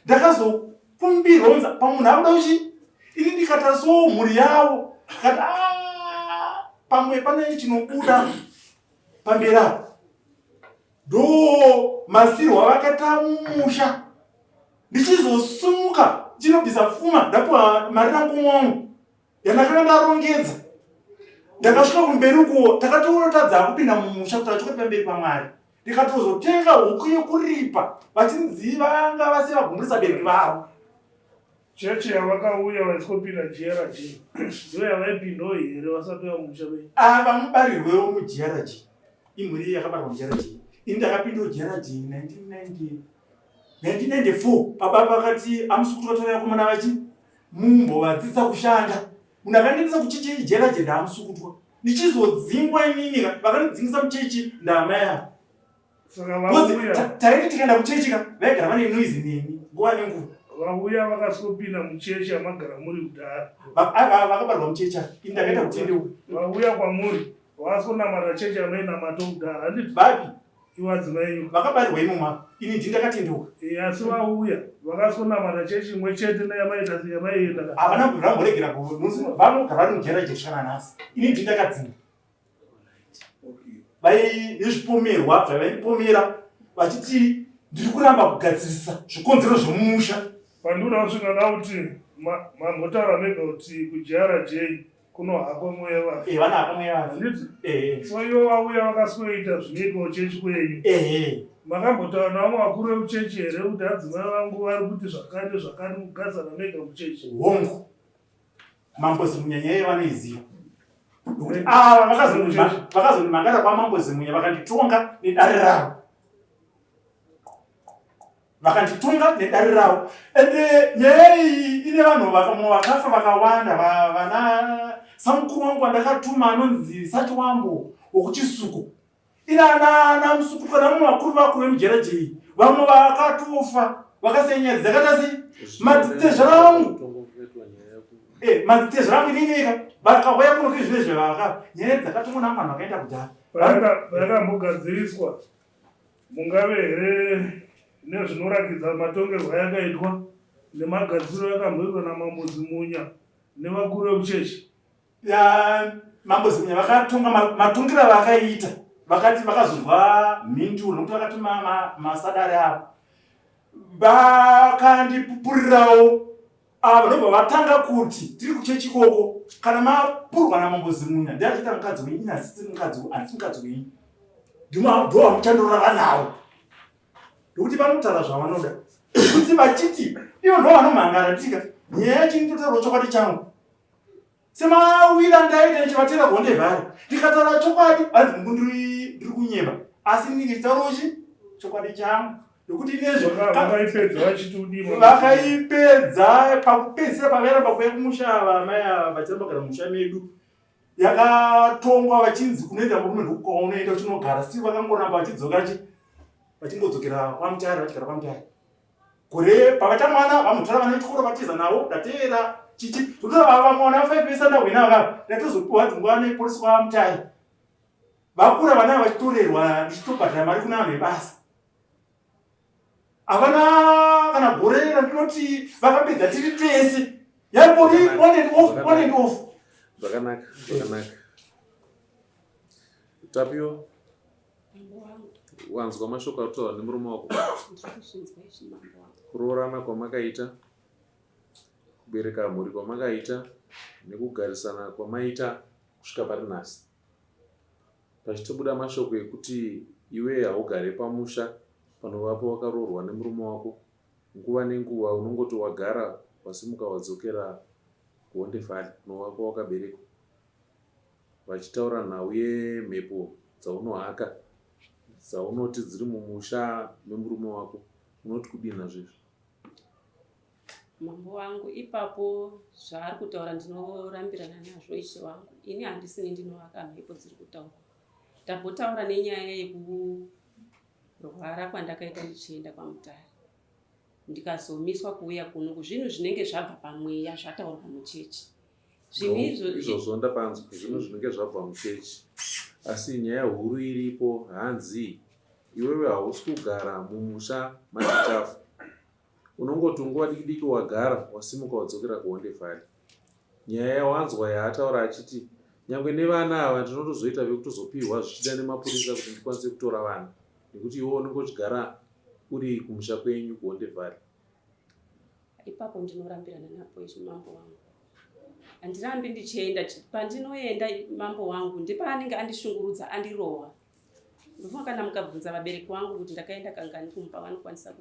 ndakazokumbirwa unza pamunhu akuda kuchi ini ndikatariswawo mhuri yavo kati ah, pamwe pane chinobuda pamberi apo ndo masirwo avakaita mumusha ndichizosumuka ndichinobvisa pfuma ndapiwa mari namukoma wangu yandakanga ndarongedza ndakasvika kumberi uko takatotadza kupinda mumusha kuti achokati pamberi pamwari ndikatozotenga huku yekuripa vachinzi vanga vase vagumburisa bereki vavo Chechi yavakauya vaiswopinda GRG ndo yavaipindawo here vasati vamusha venyu? Ava mubarirwewo muGRG imhuri yakabarwa muGRG ini ndakapindawo GRG 1994 baba vakati amusi kutotora vakomana vachi mumbovadzidzisa kushanda munhu akandiendesa kuchechi GRG ndaamusukutwa ndichizodzingwa inini vakandidzingisa muchechi ndaamai ava taiti tikaenda kuchechi ka vaigara vane noise neni nguva nenguva vauya vakasopinda muchechi amagara muri kudhara vakabarwa muchechi ava ini ndakaita kutendeuka vauya kwamuri vasonamata chechi amainamata kudhara handiti vapi iwadzimai enyu vakabarirwa imomo apa ini ndini ndakatendeuka asi vauya vakasonamata chechi imwe chete neyamaita yamaienda havana kubvira vamboregera vanogara vari mujera jesvana nhasi ini ndini ndakadzinga Vainezvipomerwa zvavaipomera vachiti ndiri kuramba kugadzirisa zvikonzero zvemumusha. Pandinoda kusvika da kuti mambotaura mega kuti kuJRJ kunohakwa mweya vafi. Eh, vanohakwa mweya vafi. Handiti? Eh. So ivo vauya vakasweita zvinoitwa kuchechi kwenyu. Eh. Makambotaura navamwe vakuru vekuchechi here kuti adzimai vangu vari kuti zvakati zvakati kugadzana mega kuchechi? Hongu. Mambo Zimunya nyaya yavanoiziva nokuti ava vakazondimangara kwamambo Zimunya vakanditonga nedare ravo vakanditonga nedare ravo ende nyaya iyi ine vanhu vakafa vakawanda vana samukuru wangu wandakatuma anonzi Sachiwambo wokuChisuko ina ana Musukutwa namwe vakuru vakuru vemujera jei vamwe vakatofa vakasiya nyaya dzakaita sei madzitezvara vangu eh, madzitezvara vangu ininika vakauya kuno kuizvinezvi vaka nyaya dzakatongwa namwe vanhu vakaenda kudhara Payakambogadziriswa mungave here nezvinorakidza matongerwo ayakaitwa nemagadziriro ayakamboitwa namambo Zimunya nevakuru vekuchechi? Ya, mambo Zimunya vakatonga matongero avakaita vakati vakazonzwa mhinduro nokuti vakati masadare avo vakandipupurirawo. Ava vanobva vatanga kuti tiri kuchechi ikoko kana mapurwa namambo Zimunya ndiye achiita mukadzi wenyu ini hasisi mukadzi handisi mukadzi wenyu ndo vamuchandorara navo ndokuti vanotaura zvavanoda kuti vachiti ivo ndo vanomhangara tika nyaya yacho inototaurwa chokwadi changu semawira andaita ndichivatera honde vhari ndikataura chokwadi hanzi mungu ndiri kunyeba asi ndinenge ndichitaurawo chi chokwadi changu nokuti inezvo vakaipedza pakupedzisira pavairamba kuuya kumusha ava amai ava vachiramba kugara mumusha medu yakatongwa vachinzi kunoenda murume ndokwaunoenda uchinogara si vakangoramba vachidzoka chi vachingodzokera kwamutare vachigara kwamutare gore pavaita mwana vamutora vana vechikoro vatiza navo ndateera chichi zvotora vamwe vana five vese ndahwina vaka ndatozopiwa dzingwa nepolisi kwamutai vakura vana vachitorerwa ndichitobhadhara mari kuna vanhu vebasa havana kana gore randinoti vakapedza tiri tese yaimbori on and off on and off zvakanaka zvakanaka tapiwa Wanzwa mashoko ari kutaurwa nemurume wako? Kuroorana kwamakaita, kubereka mhuri kwamakaita nekugarisana kwamaita kusvika pari nhasi. Pachitobuda mashoko ekuti iwe haugare pamusha panovapo wakaroorwa nemurume wako, nguva nenguva unongoti wagara wasimuka wadzokera kuHonde Valley kunova kwawakaberekwa. Vachitaura nhau yemhepo dzaunohaka dzaunoti dziri mumusha memurume wako unoti kudii nazvo izvi? Mambo wangu ipapo zvaari kutaura ndinorambirana nazvo ishe wangu. Ini handisini ndinovaka mhepo dziri kutaurwa. Ndambotaura nenyaya yekurwara kwandakaita ndichienda kwaMutare ndikazomiswa kuuya kuno zvinhu zvinenge zvabva pamweya zvataurwa muchechi. Zvinhu izvo izvozvo ndapanzwa zvinhu zvinenge zvabva muchechi asi nyaya huru iripo hanzi iwewe hausi kugara mumusha machitafu unongoti nguva diki diki wagara wasimuka wadzokera kuhonde valley nyaya yawanzwa yaataura achiti nyangwe nevana ava ndinotozoita vekutozopihwa zvichida nemapurisa kuti ndikwanise kutora vana nekuti iwe unenge uchigara uri kumusha kwenyu kuhonde valley Ipapo ndinorambirana napo izvi mambo wangu. Handirambi ndichienda pandinoenda mambo wangu ndipaanenge andishungurudza andirohwa. Ndofunga kana mukabvunza vabereki vangu kuti ndakaenda kangani kumba vanokwanisa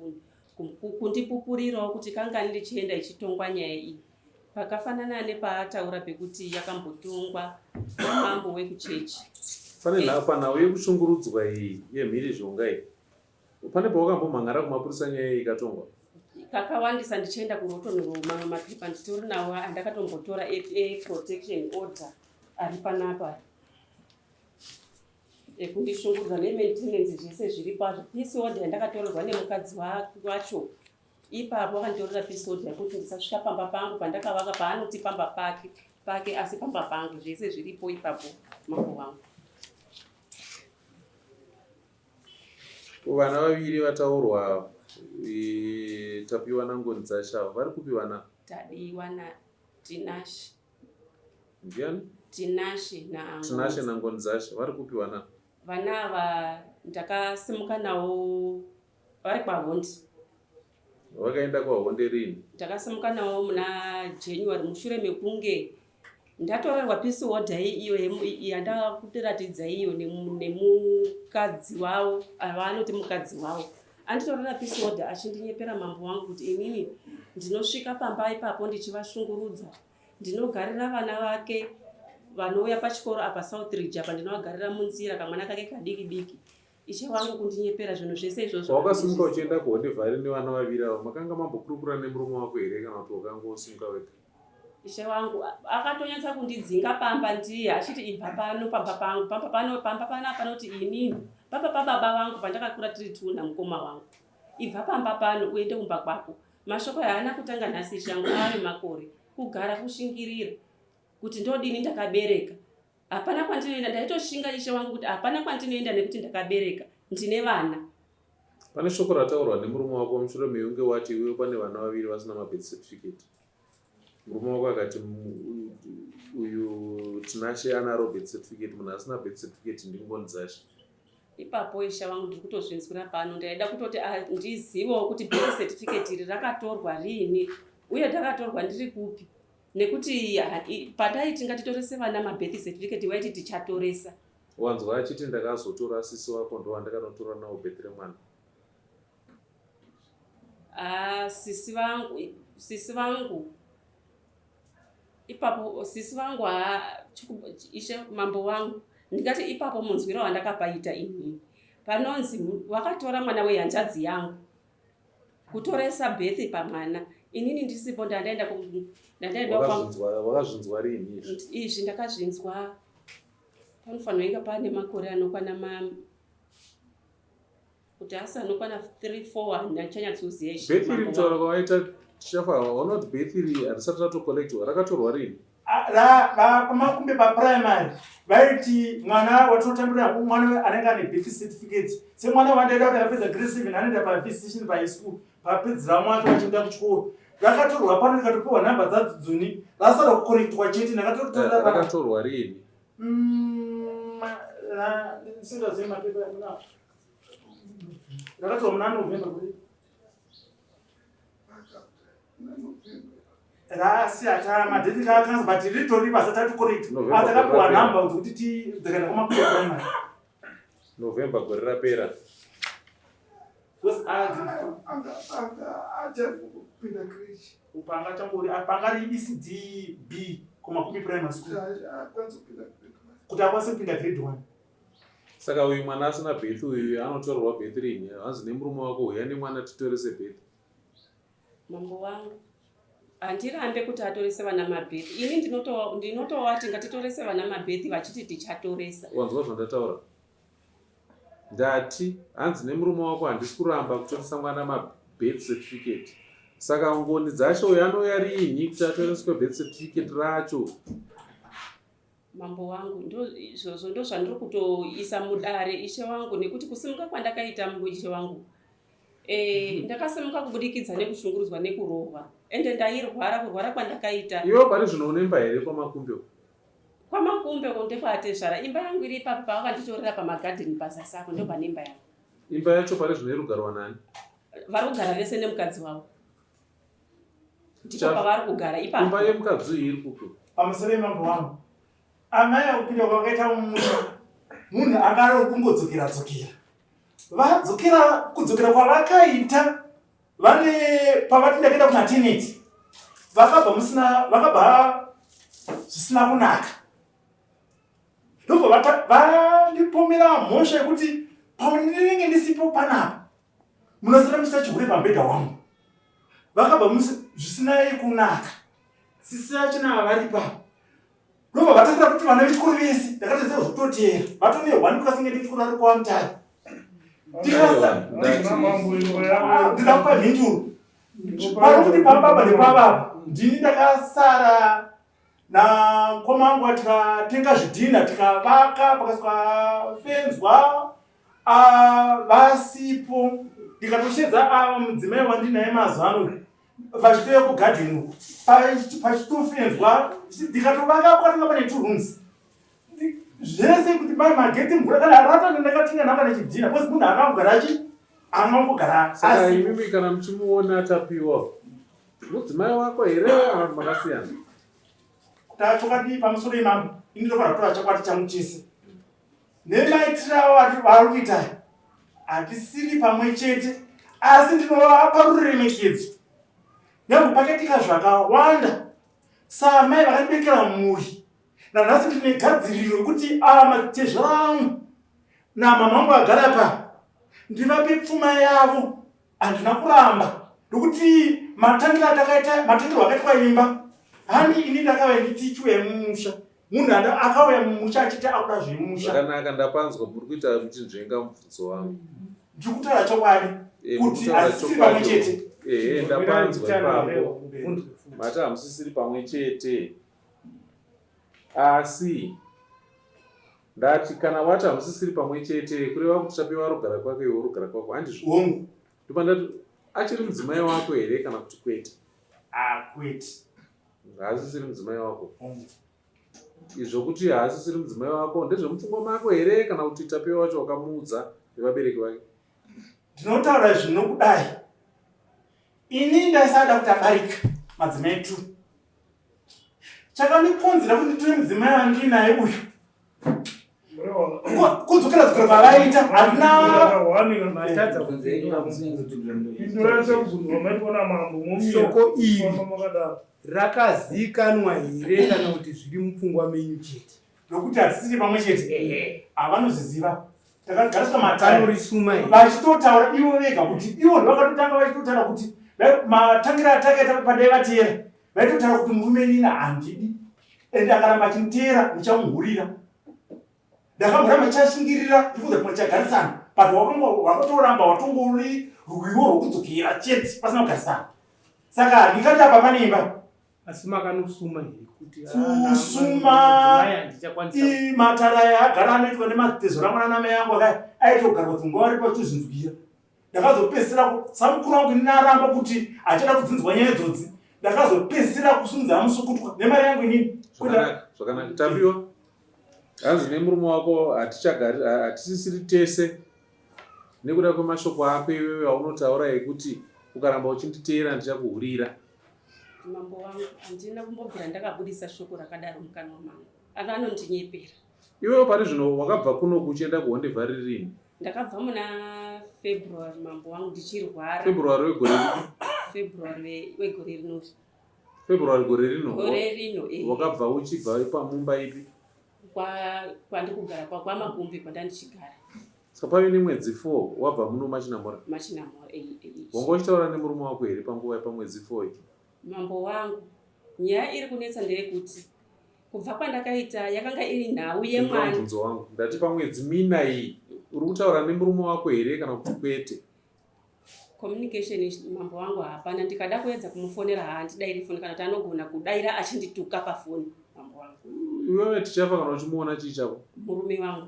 kundipupurirawo kuti kangani ndichienda ichitongwa nyaya iyi. Pakafanana nepaataura pekuti yakambotongwa namambo wekuchechi. Pane panhau yekushungurudzwa iyi yemhirizhonga iyi Pane pawakambomhan'ara kumapurisa nyaya iyi ikatongwa? Kakawandisa ndichienda kurotonuro mamwe mapepa nditori nawo andakatombotora eprotection order ari panapa ekundishungurudza nemaintenance zvese zviri pazvo peace order yandakatorerwa nemukadzi wacho ipapo akanditorera peace order yekuti ndisasvika pamba pangu pandakavaka paanoti pamba pake pake asi pamba pangu zvese zviripo ipapo mambo wangu. Vana vaviri vataurwa Tapiwa naNgoni Dzasha vari kupi vana? Tadiwa na Tinashe. Ndiani? Tinashe na Tinashe naNgoni Dzasha vari kupi vana? Vana ava ndakasimuka navo vari kwaHondi. Vakaenda kwaHonde rini? Ndakasimuka navo muna January mushure mekunge ndatorerwa peace order iyo yandakuratidza iyo nemukadzi wavo vaanoti mukadzi wavo anditorera peace order achindinyepera mambo wangu kuti inini ndinosvika pamba ipapo ndichivashungurudza ndinogarira vana vake vanouya pachikoro apa south ridge apa ndinovagarira munzira kamwana kake kadiki diki Ishe wangu kundinyepera zvinhu zvese izvozvo. Pawakasimuka uchienda kuHonde Valley nevana vaviri ava makanga mambokurukura nemurume wako here kana kuti wakangosimuka wega? Ishe wangu akatonyatsa kundidzinga pamba ndiye achiti ibva pano pamba pangu pamba pano pamba pana panoti inini pamba pababa vangu pandakakura tiri two namukoma wangu ibva pamba pano uende kumba kwako mashoko haana kutanga nhasi ishe wangu ave makore kugara kushingirira kuti ndodini ndakabereka Hapana kwandinoenda ndaitoshinga ishe wangu kuti hapana kwandinoenda nekuti ndakabereka ndine vana. Pane shoko rataurwa nemurume wako mushure mekunge wati iwewe pane vana vaviri vasina mabirth certificate. Murume wako akati uyu Tinashe anaro birth certificate, munhu asina birth certificate ndiNgoni Dzashe. Ipapo ishe wangu ndiri kutozvinzwira pano ndaida kutoti ah, ndizivewo kuti birth certificate iri rakatorwa riini. Uye ndakatorwa ndiri kupi? Nekuti pataiti ngatitorese vana mabirth certificate waiti tichatoresa. Wanzwa achiti ndakazotora sisi wako ndowandakanotora nawo birth remwana. Ah, sisi vangu, sisi vangu ipapo sisi vangu haa ishe mambo wangu ndingati ipapo munzwiro wandakapaita inini panonzi wakatora mwana wehanzvadzi yangu kutoresa birth pamwana inini ndisipo ndandaenda ndandaenda wakazvinzwa rini izvi izvi ndakazvinzwa panofanira inga pane makore anokwana ma kuti asi anokwana 3 4 handichanyatsoziva izvi birth iri kutaura kwavaita tichafa hauna kuti birth iri harisati ratocollectwa rakatorwa rini pamakumbe paprimary vaiti mwana watinotambira mwana anenge ane birth certificate semwana wandaida kuti akapedza grade 7 anoenda pavistation paischool papedzera mwake vachienda kuchikoro rakatorwa pano rikatopiwa nhamba dzadzo dzoni rasara kukorektwa chete ndakatotorera rakatorwa rini singazivi mapepa rakatorwa muna November rasi ata madate kakanzi but ritori basa tati correct November asi takapiwa gore rapera. nhamba dzekuti dzikaenda kwamakuya primary November gore rapera. Because Anga achangopinda creche. Panga changori panga ri ECD B kumakumi primary school. Akwanisa kupinda grade one. Kuti akwanise kupinda grade 1. Saka uyu mwana asina birth uyu anotorerwa birth rini? Hanzi nemurume wako uya nemwana titorese birth. Mambo wangu handirambe kuti atorese vana mabirth ini ndinotowati ngatitorese vana mabirth vachiti tichatoresa. Wanzwa zvandataura? Ndati hanzi nemurume wako handisi kuramba kutoresa mwana mabirth certificate. Saka ngoni dzacho uyu anouya riini kuti atoreswe birth certificate racho? Mambo wangu izvozvo ndo zvandiri kutoisa mudare ishe wangu nekuti kusimuka kwandakaita ishe wangu ndakasimuka kubudikidza nekushungurudzwa nekurohwa ende ndairwara kurwara kwandakaita. Iwe pari zvino unemba here kwamakumbe uko? Kwamakumbe uko ndekwaatezvara imba yangu iri ipapo pavakanditorera pamagadheni pazasi apo ndo pane imba yangu. Imba yacho pari zvino iri kugarwa nani? Vari kugara vese nemukadzi wavo. Ndipo pavari kugara ipapo. Imba yemukadzi uyu iri kupi? Pamusoro yemambo wangu. Amai akupinda kwakaita mumusha munhu akari kungodzokera dzokera. Vadzokera kudzokera kwavakaita vane pavati ndakaenda kumaternity vakabva musina vakabva zvisina kunaka. Ndobva vandipomera mhosva yekuti pandinenge ndisipo panapa munosara muchiita chihure pamubhedha wangu. Vakabva zvisina kunaka. Sisi vachona vari pa ndobva vatakura kuti vana vechikoro vese ndakatoziva zvekutoteera vatone one class ngende chikoro ari kwamutare ndida kupa mhinduro pari kuti pababa nepababa ndini ndakasara namukoma wangu tikatenga zvidhina tikavaka pakaswa fenzwa vasipo ndikatoshedza ava mudzimai wandinaye mazuva ano vachitouya kugadheni uku pachitofenzwa ndikatovaka kwatanga pane two rooms zvese kuti mai magetsi mvura kana rata ndakatinga nhamba nechidhina because munhu akangogara achi angangogara saka imimi kana muchimuona tapiwa mudzimai wako here vanhu makasiyana tachokwadi pamusoro imambo ini ndofanira kutora chokwadi changu chese nemaitiro avo vari kuita hatisiri pamwe chete asi ndinovapa ruremekedzo nyange pakaitika zvakawanda saamai vakandibekera mhuri nanhasi ndine gadziriro yekuti ava matezvara angu namama vangu vagara pa ndivape pfuma yavo handina kuramba nokuti matangiro atakaita matangiro akaitwa imba hani ini ndakauya nditichwe musha munhu akauya mumusha achiti akuda zvemusha zvakanaka ndapanzwa muri kuita muchinzvenga mubvunzo wangu ndiri kutaura chokwadi kuti asisiri pamwe chete ehe ndapanzwa ipapo mati hamusisiri pamwe chete asi ndati kana wati hamusisiri pamwe chete kureva kuti tapiwa rugara kwake iwe rugara kwako handizvo hongu ndopandati achiri mudzimai wako here kana kuti kwete akwete haasisiri mudzimai wako izvo kuti haasisiri mudzimai wako ndezvemupfungwa mako here kana kuti tapiwa wacho wakamuudza nevabereki vake ndinotaura zvinokudai ini ndaisada kuti abarika. Madzimai two. Chakandikonzera kuti nditore mudzimai wandinaye uyu kudzokera dzokera kwavaita handina Shoko iri rakazikanwa here kana kuti zviri mupfungwa menyu chete? Nokuti hatisiri pamwe chete, havanozviziva. Takagariswa matare Vanorisuma here? Vachitotaura ivo vega kuti ivo ndovakatotanga vachitotaura kuti matangira atakaita pandaivateera vaitotaura kuti murume inini handidi ende akaramba achinditeera ndichamuhurira. Ndakamboramba ndichashingirira ndikuudza kuti tichagarisana but wakatoramba watongori rwiwo rwokudzokera chete pasina kugarisana. Saka handingati apa pane imba. Asi makanosuma here kuti kusuma matara aya agara anoitwa nematezora mwana namai angu akaya aitogarwa kuti nguva varipo vachitozvinzwira. Ndakazopedzisira samukuru wangu ini aramba kuti achada kudzinzwa nyaya idzodzi. Ndakazopedzisira kusumudzana musukutwa nemari yangu inini. Zvakanaka, zvakanaka. Tapiwa, hanzi nemurume wako hatichagari hatisisiri tese nekuda kwemashoko ako iwewe aunotaura ekuti ukaramba uchinditeera ndichakuhurira. Mambo wangu, handina kumbobvira ndakabudisa shoko rakadaro mukanwa mangu. Ava anondinyepera. Iwewe pari zvino wakabva kuno uchienda kuHonde Valley rini? Ndakabva muna February mambo wangu ndichirwara. February wegore ripi? February wegore rinori. February gore rino? Gore rino eh. Wakabva uchibva pamumba ipi? Kwa kwandikugara kwa kwaMakumbi kwandandichigara. Saka pave nemwedzi 4 wabva muno maChinamhora? MaChinamhora eh, eh. Wanga uchitaura nemurume wako here panguva yepamwedzi 4 iyi? Mambo wangu, nyaya iri kunetsa ndeyekuti kubva kwandakaita yakanga iri nhau yemwana. Mubvunzo wangu ndati pamwedzi mina iyi uri kutaura nemurume wako here kana kuti kwete? Communication mambo wangu hapana, ndikada kuedza kumufonera haandidairi foni kana kuti anogona kudaira achindituka pafoni mambo wangu. Iwewe tichafa kana uchimuona chii chako? Murume wangu.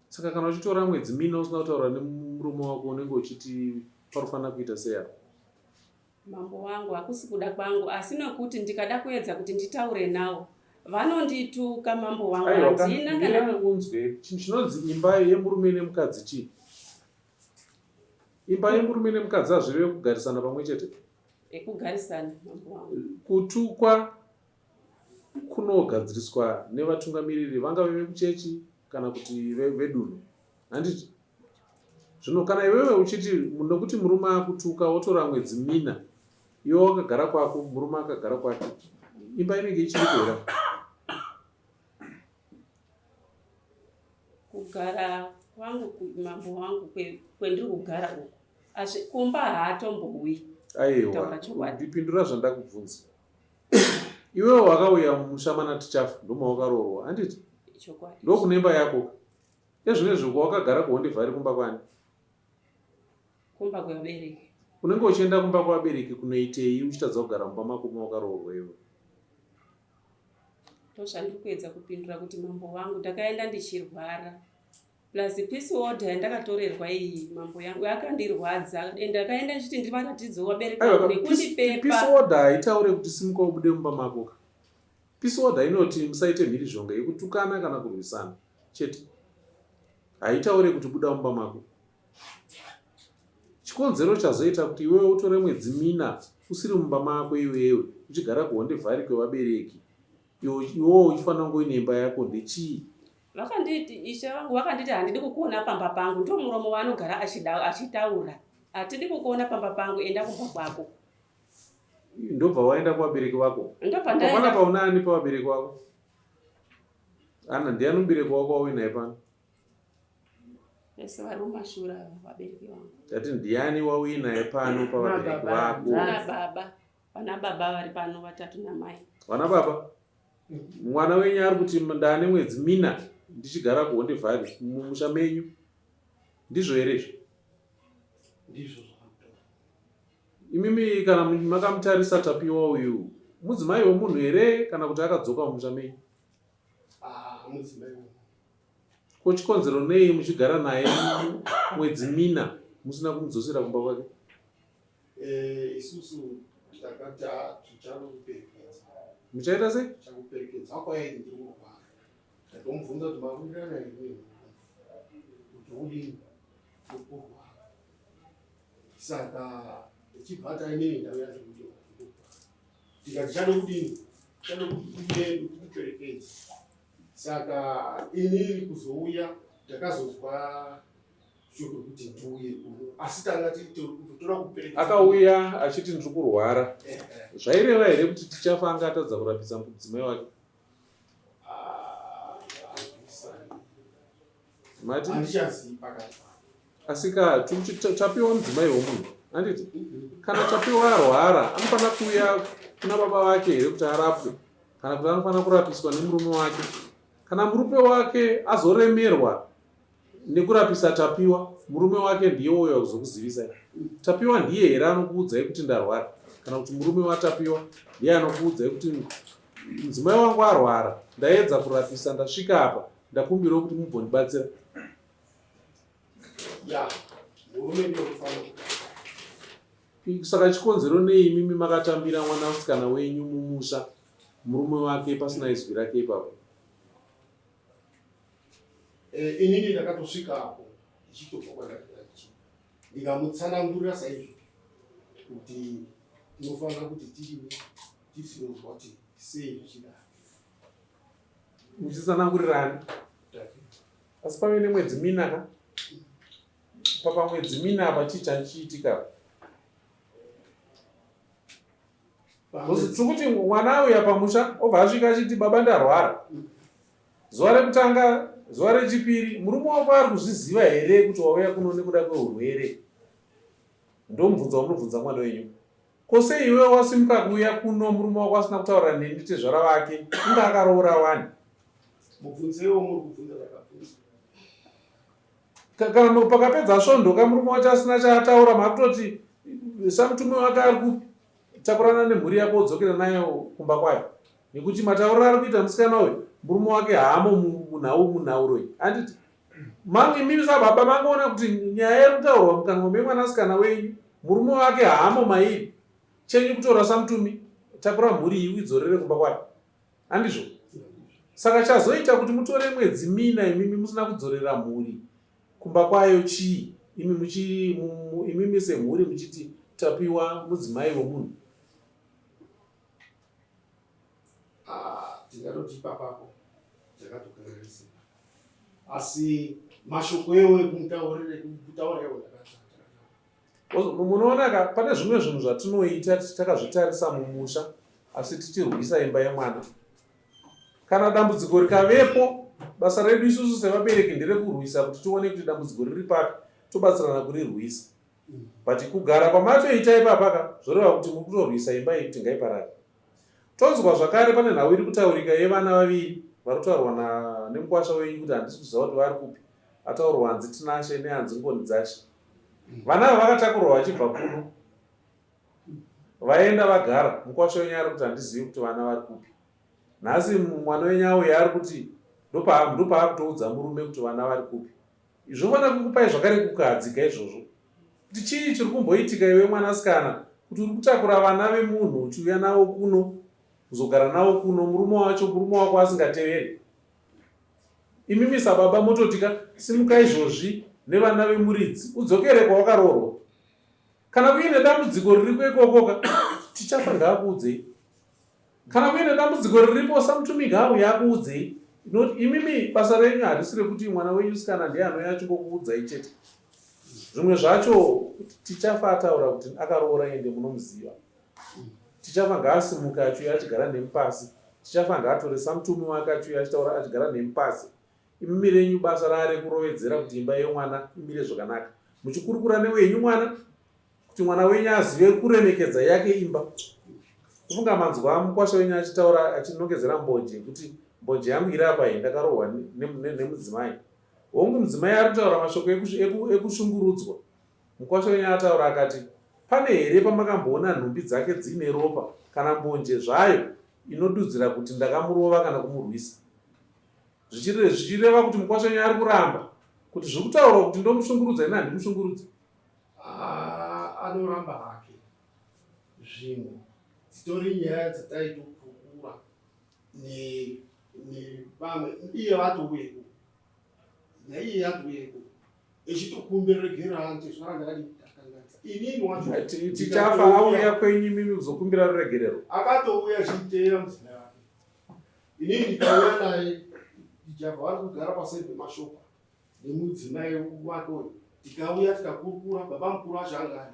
Saka kana uchitora mwedzi mina usina kutaura nemurume wako unenge uchiti panofanira kuita sei apa? Mambo wangu, hakusi kuda kwangu asi nokuti ndikada kuedza kuti nditaure nawo vanondituka mambo wangu. Aiwa, Handina kana mira unzwe chinhu chinonzi imba yemurume nemukadzi chii? Imba yemurume nemukadzi hazvireve kugarisana pamwe chete. Ekugarisana mambo wangu. Kutukwa kunogadziriswa nevatungamiriri vangave vekuchechi kana kuti vedunhu. Handiti? Zvino kana iwewe uchiti nokuti murume akutuka wotora mwedzi mina iwe wakagara kwako murume akagara kwake imba inenge ichiripo here? Kugara kwangu mambo wangu kwendiri kugara uku asi kumba haatombouyi. Aiwa, ndipindura zvandakubvunza. Iwewe wakauya mumusha mana Tichafa ndomawakaroorwa handiti? Chokwadi. Ndokune imba yako. Ezvinezvi kwawakagara kuHonde Valley kumba kwani? Kumba kwevabereki. Unenge uchienda kumba kwevabereki kunoitei uchitadza kugara mumba mako mawakaroorwa iwe? Ndozvandiri kuedza kupindura kuti mambo wangu ndakaenda ndichirwara. Plus peace order yandakatorerwa iyi mambo yangu yakandirwadza and ndakaenda ndichiti ndivaratidzewo vabereki vangu nekundipepa. Peace order haitaure kuti simuka ubude mumba mako ka. Peace order inoti musaite mhirizhonga yekutukana kana kurwisana chete. Haitaure kuti buda mumba mako. Chikonzero chazoita kuti iwewe utore mwedzi mina usiri mumba mako iwewe uchigara kuHonde Valley kwevabereki iwewe uchifanira kunge uine imba yako ndechii? Vakanditi ishe vangu vakanditi handidi kukuona pamba pangu, ndiwo muromo waanogara achitaura. Hatidi kukuona pamba pangu, enda kumba kwako. Ndobva waenda kuvabereki vako? Ndobva ndaenda. Pana pauna ani pavabereki vako? Ana ndiani mubereki wako wauinaye pano? Vese vari mumashure ava vabereki vangu. Ndati ndiani wauinaye pano pavabereki vako? Vana baba, vana baba vari pano vatatu namai. Vana baba? Mwana wenyu ari kuti ndaane mwedzi mina ndichigara kuHonde Valley mumusha menyu. Ndizvo here izvi? Ndizvo. Imimi kana makamutarisa Tapiwa uyu mudzimai wemunhu here kana kuti akadzoka mumusha menyu? Ah, mudzimai wemunhu. Ko chikonzero nei muchigara naye mwedzi mina musina kumudzosera kumba kwake? Eh, isusu takati tichakuperekedza. Muchaita sei? Tichakuperekedza kwaye ndiri kurwara. Ndatomubvunza kuti mawirirana here kuti udini Tikati chade kudini? Chade kuti uye tikuperekedze. Saka inini kuzouya ndakazonzwa shoko rekuti ndiuye kuno asi tanga toda kuperekedza. Akauya achiti ndiri kurwara. Zvaireva here kuti tichafa anga atadza kurapisa mudzimai wake? Ah, Mati? Handichazivi pakati. Asi ka tapiwa mudzimai womunhu handiti? Kana tapiwa arwara anofanira kuuya kuna baba vake here kuti arapwe kana kuti anofanira kurapiswa nemurume wake? Kana murume wake azoremerwa nekurapisa Tapiwa, murume wake ndiye ouya kuzokuzivisai. Tapiwa ndiye here anokuudzai kuti ndarwara kana kuti murume waTapiwa ndiye anokuudzai kuti mudzimai wangu arwara, ndaedza kurapisa ndasvika apa ndakumbirawo kuti mubondibatsira? Ya, murume ndiye unofanira. Saka chikonzero nei imimi makatambira mwanasikana wenyu mumusha murume wake pasina izwi rake ipapo? Eh, inini ndakatosvika apo ndichitobva kwandakanga ndichibva ndikamutsanangurira saizvo kuti tinofanira kuti tidini tisinozwa kuti sei zvichidaro. Muchitsanangurirani? Asi pave nemwedzi mina ka? Papamwedzi mina apa chii chanchiitika? Tiri kuti mwana auya pamusha obva asvika achiti baba ndarwara. Zuva rekutanga, zuva rechipiri, murume wako ari kuzviziva here kuti wauya kuno nekuda kweurwere? Ndomubvunzo wamunobvunza mwana wenyu. Ko sei iwe wasimuka kuuya kuno murume wako asina kutaura neni tezvara vake inga akaroora wani? Mubvunzewo muri kubvunza zvakabvunza. Kana pakapedza svondo ka murume wacho asina chaataura makutoti samutume wake ari kutakurana nemhuri yako odzokera nayo kumba kwayo nekuti matauriro ari kuita musikana uyu murume wake haamo munhau munhauro iyi handiti mangu imimi sababa mangoona kuti nyaya iri kutaurwa mukanwa memwanasikana wenyu murume wake haamo mairi chenyu kutora samutumi takura mhuri iyi uidzorere kumba kwayo handizvo saka chazoita kuti mutore mwedzi mina imimi musina kudzorera mhuri kumba kwayo chii imi muchi imimi semhuri muchiti tapiwa mudzimai wemunhu Ah, tingatoti ipapapo takatokanganisa asi mashoko ewo ekumutaurira ekutaura iwo ndakataura Munoona ka pane zvimwe zvinhu zvatinoita takazvitarisa mumusha asi tichirwisa imba yemwana. Kana dambudziko rikavepo, basa redu isusu sevabereki nderekurwisa kuti tione kuti dambudziko riri papi tobatsirana kurirwisa. But kugara kwamatoita ipapa ka zvoreva kuti muri kutorwisa imba iyi kuti ngaiparare. Tonzwa zvakare pane nhau iri kutaurika yevana vaviri vari kutaurwa nemukwasha wenyu kuti handisi kuziva kuti vari kupi ataurwa hanzi Tinashe nehanzi Ngoni Dzashe. Vana ava vakatakurwa vachibva kuno vaenda vagara mukwasha wenyu ari kuti handizivi kuti vana vari kupi. Nhasi mwana wenyu auya ari kuti ndopaakutoudza murume kuti vana vari kupi. Zvofanira kukupai zvakare kukahadzika izvozvo kuti chii chiri kumboitika iwe mwanasikana kuti uri kutakura vana vemunhu uchiuya navo kuno kuzogara navo kuno murume wacho murume wako asingateveri. Imimi sababa mototika simuka izvozvi nevana vemuridzi udzokere kwawakaroorwa. Kana kuine dambudziko ririko ikokoka tichafa ngaakuudzei. Kana kuine dambudziko riripo samutumi ngaauye akuudzei. Not imimi basa renyu harisi rekuti mwana wenyu sikana ndiye anouya achingokuudzai chete. Zvimwe zvacho tichafa ataura kuti akaroora ende munomuziva. Tichafa ngaasimuke achiuya achigara nemi pasi. Tichafa ngaatore samutumi wake achiuya achitaura achigara nemi pasi. Imimi renyu basa raare kurovedzera kuti imba yemwana imire zvakanaka. Muchikurukura newenyu mwana kuti mwana wenyu azive kuremekedza yake imba. Kufunga manzwa mukwasha wenyu achitaura achinongedzera mbonje kuti mbonje yangu iri apa iyi ndakarohwa nemudzimai. Hongu mudzimai ari kutaura mashoko ekushungurudzwa. Mukwasha wenyu ataura akati pane here pamakamboona nhumbi dzake dziine ropa kana mbonje zvayo inodudzira kuti ndakamurova kana kumurwisa. Zvichireva kuti mukwasha wenyu ari kuramba kuti zviri kutaurwa kuti ndomushungurudza ini handimushungurudzi. Ah, anoramba hake zvimwe dzitori nyaya dzataitokurukura nevamwe iye vatouyepo naiye yatouyeko echitokumbira regerero hanti zvara ndakadii. takanganisa inini wacho Tichafa auya kwenyu imimi kuzokumbira ruregerero. Akatouya achiteera mudzimai wake. Inini ndikauya naye ndichabva vari kugara paseri pemashopa nemudzimai wake uyu tikauya tikakurukura baba mukuru wacho anga ari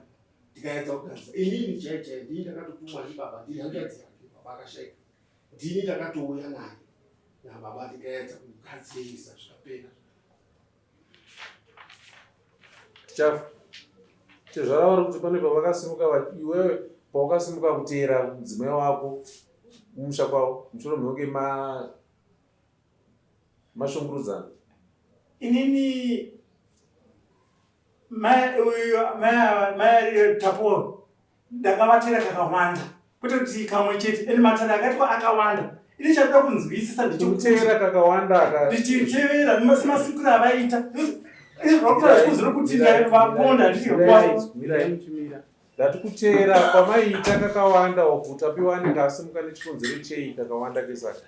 tikaedza kugadzira inini chai chai ndini ndakatotumwa ndibaba ndiri hanzvadzi yake baba akashaika ndini ndakatouya naye nababa tikaedza kugadzirisa zvikapera Tichafa. Tezvara vari kuti pane pavakasimuka iwewe pawakasimuka kuteera mudzimai wako mumusha kwavo mushure mekunge ma mashungurudzana. Inini mai uyu mai mai Taporo ndakavatera kakawanda kwete kuti kamwe chete ende matare akaitwa akawanda ini chakuda kunzwisisa ndechekuteera kakawanda ndichitevera semasikiro avaita izvozvo kuti vaponda ndati kuteera kwamaiita kakawanda uku tapiwa anenge asimuka nechikonzero chei kakawanda kesaka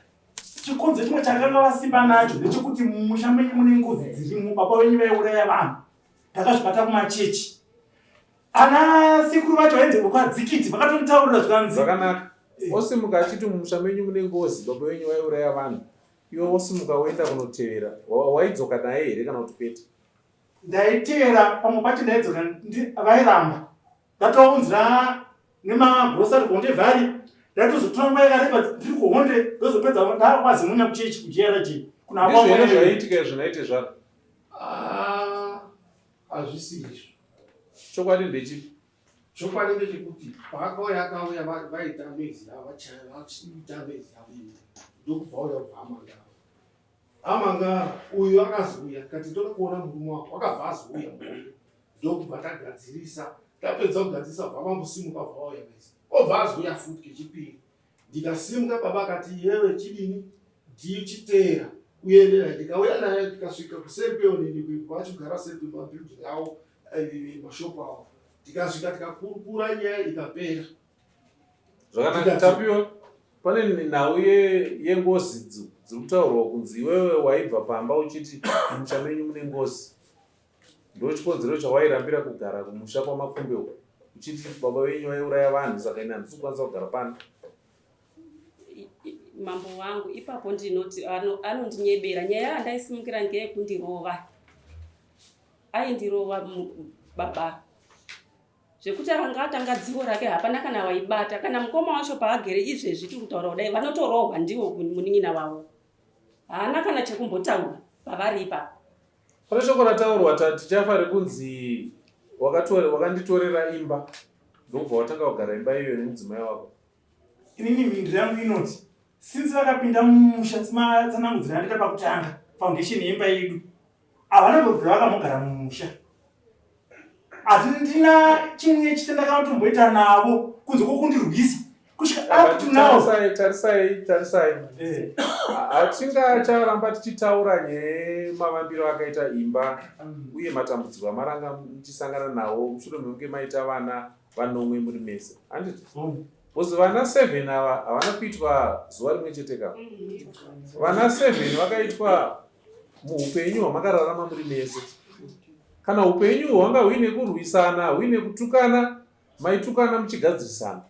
chikonzero chimwe chakanga vasimba nacho ndechekuti mumusha menyu mune ngozi dzirimo baba venyu vaiuraya vanhu ndakazvibata kumachechi ana sekuru vacho vainzi kwadzikiti vakatonitaurira zvikanzi zvakanaka eh. osimuka achiti mumusha menyu mune ngozi baba venyu vaiuraya vanhu iwe wosimuka woenda kunotevera waidzoka naye here kana kuti kwete ndaitevera pamwe pacho ndaidzoka vairamba ndatounzira nemagrosari kuhonde vhari ndatozotora nguva yakareba ndiri kuhonde ndozopedza ndakwazimunya kuchechi kugrg kuna zvaiitika izvo naite zvaro ah, hazvisi izvo Chokwadi ndechipi? Chokwadi ndechekuti paakauya akauya vaita noise yavo vachaya vachiita noise yavo iyi ndokubva auya kubva amangara. Amangara uyu akazouya kati toda kuona murume wako akabva azouya murume ndokubva tagadzirisa tapedza kugadzirisa bva vambosimuka bva vauya vese obva azouya futi kechipiri Ndikasimuka baba akati iwewe chidini ndichiteera uende naye ndikauya naye ndikasvika kuseri kweonini kwachigara seri kwemabuilding awo eh, mashopu awo tikasvika tikakurukura nyaya ikapera zvakanaka tapiwa pane nhau yengozi dziri kutaurwa kunzi iwewe waibva pamba uchiti mumusha menyu mune ngozi Ndochikonzero chawairambira kugara kumusha kwaMakumbe uko uchiti baba venyu vaiuraya vanhu saka ini handisi kukwanisa kugara pano. Mambo wangu ipapo ndinoti anondinyebera nyaya yandaisimukira ngeyekundirova aindirova baba zvekuti anga atanga dzivo rake hapana kana waibata kana mukoma wacho paagere izvezvi tiri kutaura kudai vanotorohwa ndiwo munin'ina wavo haana kana chekumbotaura pavari ipapo Pane shoko rataurwa tichafa rekunzi wakanditorera imba ndokubva watanga kugara imba iyoyo nemudzimai wako. Inini mhinduro yangu inoti since vakapinda mumusha sematsanangudziro andaita pakutanga foundation yemba yedu havana kubvira vakamugara mumusha hatindina chimwe chitendakanotomboita navo kunze kwokundirwisa kusvika up to now. Tarisai, tarisai. Eh. Hatingacharamba tichitaura nyaya yemavambiro akaita imba mm. uye matambudziko amaranga muchisangana nawo mushure mekunge maita vana vanomwe muri mese. Handiti? Mm. Because vana 7 ava havana kuitwa zuva rimwe chete ka. Mm. Vana 7 vakaitwa muupenyu hwamakararama muri mese. Kana upenyu hwanga huine kurwisana, huine kutukana, maitukana muchigadzirisana.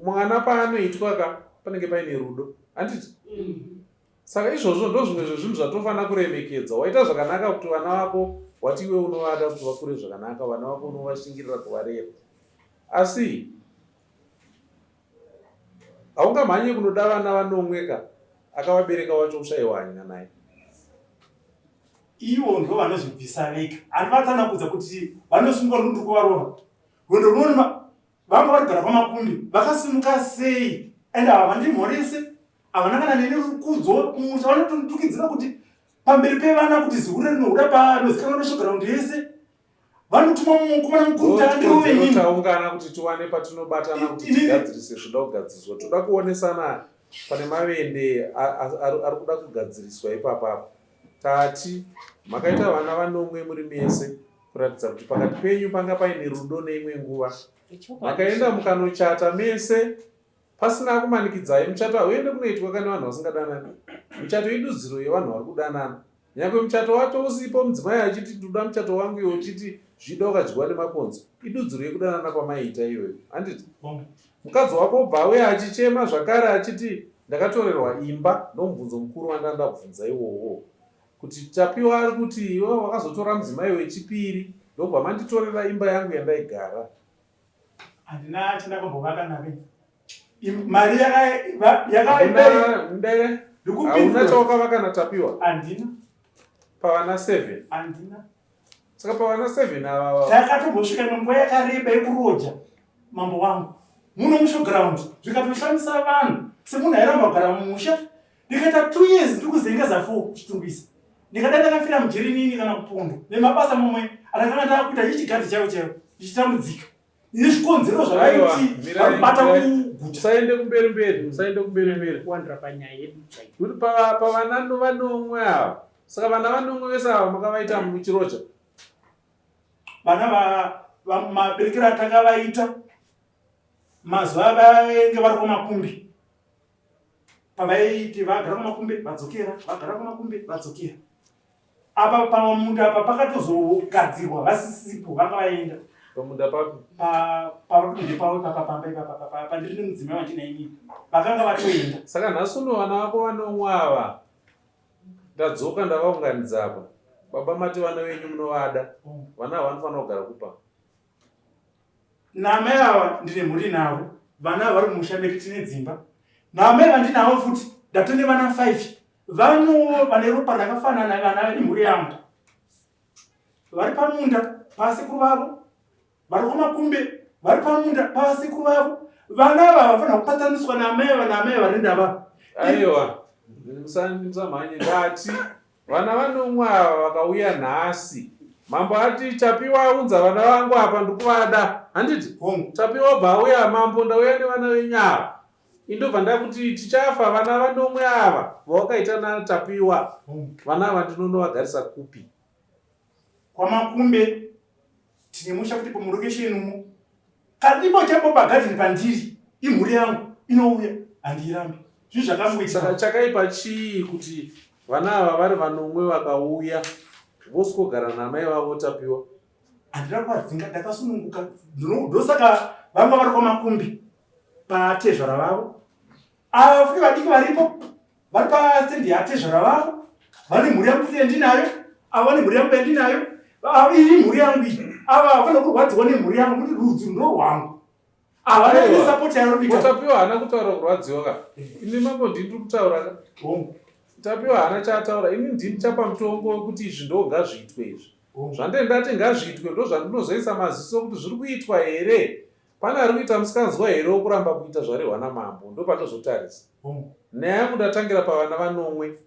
Mwana paanoitwa ka panenge paine rudo handiti? Mm. Saka izvozvo ndozvimwe zvezvinhu zvatofanira kuremekedza. Waita zvakanaka kuti vana vako wati iwe unovada kuti vakure zvakanaka, vana vako unovashingirira kuvarera. Asi haungamhanye kunoda vana vanomwe ka akavabereka wacho ushaiwa hanya naye. Ivo ndo vanozvibvisa vega. Handivatsanangudza kuti vanosungwa ndokuti kuvarova. Rwendo runoona vanga vari kugara kwamakumbi vakasimuka sei and ava vandimhorese havana kana neni rukudzo kumusha vanotonditukidzira kuti pamberi pevana kuti zihure rinohura panozikanwa neshogiraundi yese vanotuma mukomana mukuru taandirove inini taungana kuti tiwane patinobatana kuti tigadzirise zvoda kugadziriswa toda kuonesana pane mavende ari kuda kugadziriswa ipapapo tati makaita vana vanomwe muri mese kuratidza kuti pakati penyu panga paine rudo neimwe nguva makaenda mukanochata mese pasina kumanikidzai muchato hauende kunoitwa kane vanhu vasingadanani muchato idudziro yevanhu vari kudanana nyangwe muchato wacho usipo mudzimai achiti ndoda muchato wangu iwe uchiti Zvida ukadyiwa nemakonzo. Idudziro yekudanana kwamaiita iyoyo. Handiti? Mukadzi wako obva auya achichema zvakare achiti ndakatorerwa imba ndomubvunzo mukuru wandandabvunza iwowo. Kuti Tapiwa ari kuti iwe wakazotora mudzimai wechipiri ndobva manditorera imba yangu yandaigara. Handina chandakambovaka nave. Mari yakaindere. Hauna chawakavaka naTapiwa? Handina. Pavana 7? Handina. Saka pavana 7 ava takatombosvika imwe nguva yakareba yekuroja mambo wangu muno mushowground zvikatoshamisa vanhu semunhu airamba kugara mumusha ndikaita two years ndiri kuzengeza four kuchitungwiza ndikada ndakafira mujeri nini kana kupondwa nemabasa mamwe andakanga ndakuita ichigadhi chaivo chaivo ndichitambudzika nezvikonzero zvavaiti varikubata kuguta usaende kumberi mberi usaende kumberi mberi kuwandira panyaya yedu chaiyo kuti pavana vanomwe ava saka vana vanomwe vese ava makavaita muchiroja vana maberekero atakavaita mazuva avainge vari kumakumbi pavaiti vagara kumakumbe vadzokera vagara kumakumbe vadzokera apa pamunda apa pakatozogadzirwa vasisipo vanga vaenda pamunda papi pavari pavo ipapa pamba ipapa pandiri nemudzimai wandina inini vakanga vatoenda saka nhasi uno vana vako vanomwa ava ndadzoka ndavaunganidza apa baba mati vana venyu munovada vana ava vanofanira kugara kupa Naamai ava ndine mhuri navo, vana ava vari mumusha medu tine dzimba. Naamai vandinavo futi ndatone vana 5 vanowo vane ropa rakafanana vana imhuri yangu. Vari pamunda paasekuru vavo, vari kumakumbe, vari pamunda paasekuru vavo. Vana ava vafanira kupatsaniswa naamai ava naamai vari ndava. Aiwa, musamhanye ndati Vana vanomwe ava vakauya nhasi. Mambo ati Tapiwa aunza vana vangu apa ndikuvada. Handiti? Tapiwa obva auya mambo ndauya nevana venyu ava. Indobva ndakuti tichafa vana vanomwe ava vawakaita naTapiwa. Vana ava ndinonovagarisa kupi? KwaMakumbe tine musha futi pamurokesheni umo. Karipo chaipo pagadheni pandiri imhuri yangu inouya handiirambi. Zvinhu zvakangoitika. Saka chakaipa chii kuti vana ava vari vanomwe vakauya vosikogara naamai vavo Tapiwa? Handina kuvadzinga ndakasununguka ndosaka vanga vari kwamakumbi patezvara vavo. Ava futi vadiki varipo vari pastendi yatezvara vavo vane mhuri yangu futi yandinayo ava vane mhuri yangu yandinayo iyi mhuri yangu iyi ava vafanira kurwadziwa nemhuri yangu kuti rudzi ndorwangu ava nesapoti yarotapiwa haana kutaura kurwadziwa ka ini mambo ndini ndiri kutaura ka tapiwa haana chaataura ini ndini chapa mutongo wekuti izvi ndo ngazviitwe izvi zvandee ndati ngazviitwe ndo zvandinozoisa maziso kuti zviri kuitwa here Pane ari kuita musikanzwa here wokuramba kuita zvarehwa namambo? Ndopandozotarisa. Nyaya yangu ndatangira pavana vanomwe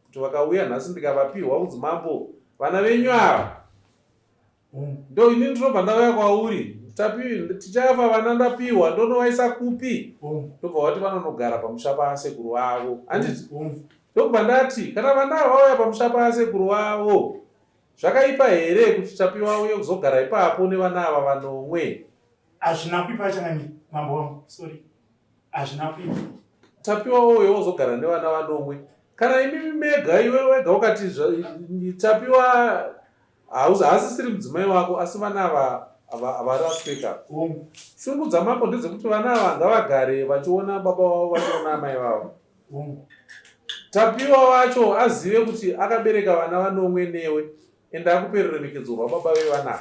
kuti vakauya nhasi ndikavapihwa kunzi mambo vana venyu ava ndo ini ndinobva ndauya kwauri tapi tichafa vana ndapiwa ndonovaisa kupi ndobva wati vanonogara pamusha paasekuru vavo handiti ndokubva ndati kana vana ava vauya pamusha paasekuru vavo Zvakaipa here kuti Tapiwa auye kuzogara ipapo nevana ava vanomwe? Hazvina kuipa changamire, mambo wangu. Sorry. Hazvina kuipa. Tapiwa ouye ozogara nevana vanomwe. Kana imimi mega iwe wega ukati Tapiwa haasisiri mudzimai wako asi vana ava havarasweka. Shungu dzamambo ndedzekuti vana ava ngavagare vachiona baba vavo vachiona amai vavo. Tapiwa wacho azive kuti akabereka vana vanomwe newe ende akupe ruremekedzo rwababa vevana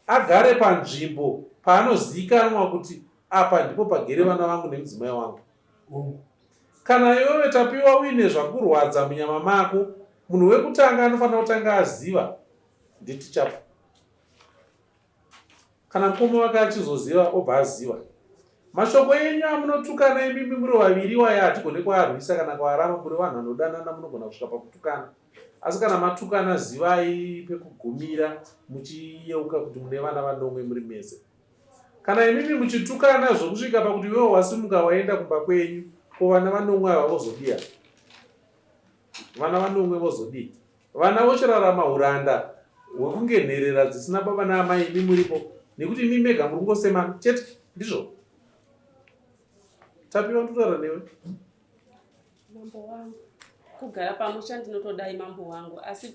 agare panzvimbo paanoziikanwa kuti apa ndipo pagere vana vangu nemudzimai wangu. Kana iwewe Tapiwa uine zvakurwadza munyama mako, munhu wekutanga anofanira kutanga aziva ndiTichafa. Kana mukoma wake achizoziva obva aziva. Mashoko enyu amunotukana imimi muri vaviri iwaya hatigone kuarwisa kana kuaramba muri vanhu vanodanana munogona kusvika pakutukana. Asi kana matukana zivai pekugumira muchiyeuka kuti mune vana vanomwe muri mese. Kana imimi muchitukana zvokusvika pakuti iwewe wasimuka waenda kumba kwenyu ko vana vanomwe ava vozodii apa? Vana vanomwe vozodii? Vana vochirarama huranda hwekunge nherera dzisina baba naamai imi muripo nekuti imi mega muri kungosemana chete ndizvo Tapiwa ndotaura newe. Mambo wangu kugara pamusha ndinotodai mambo wangu asi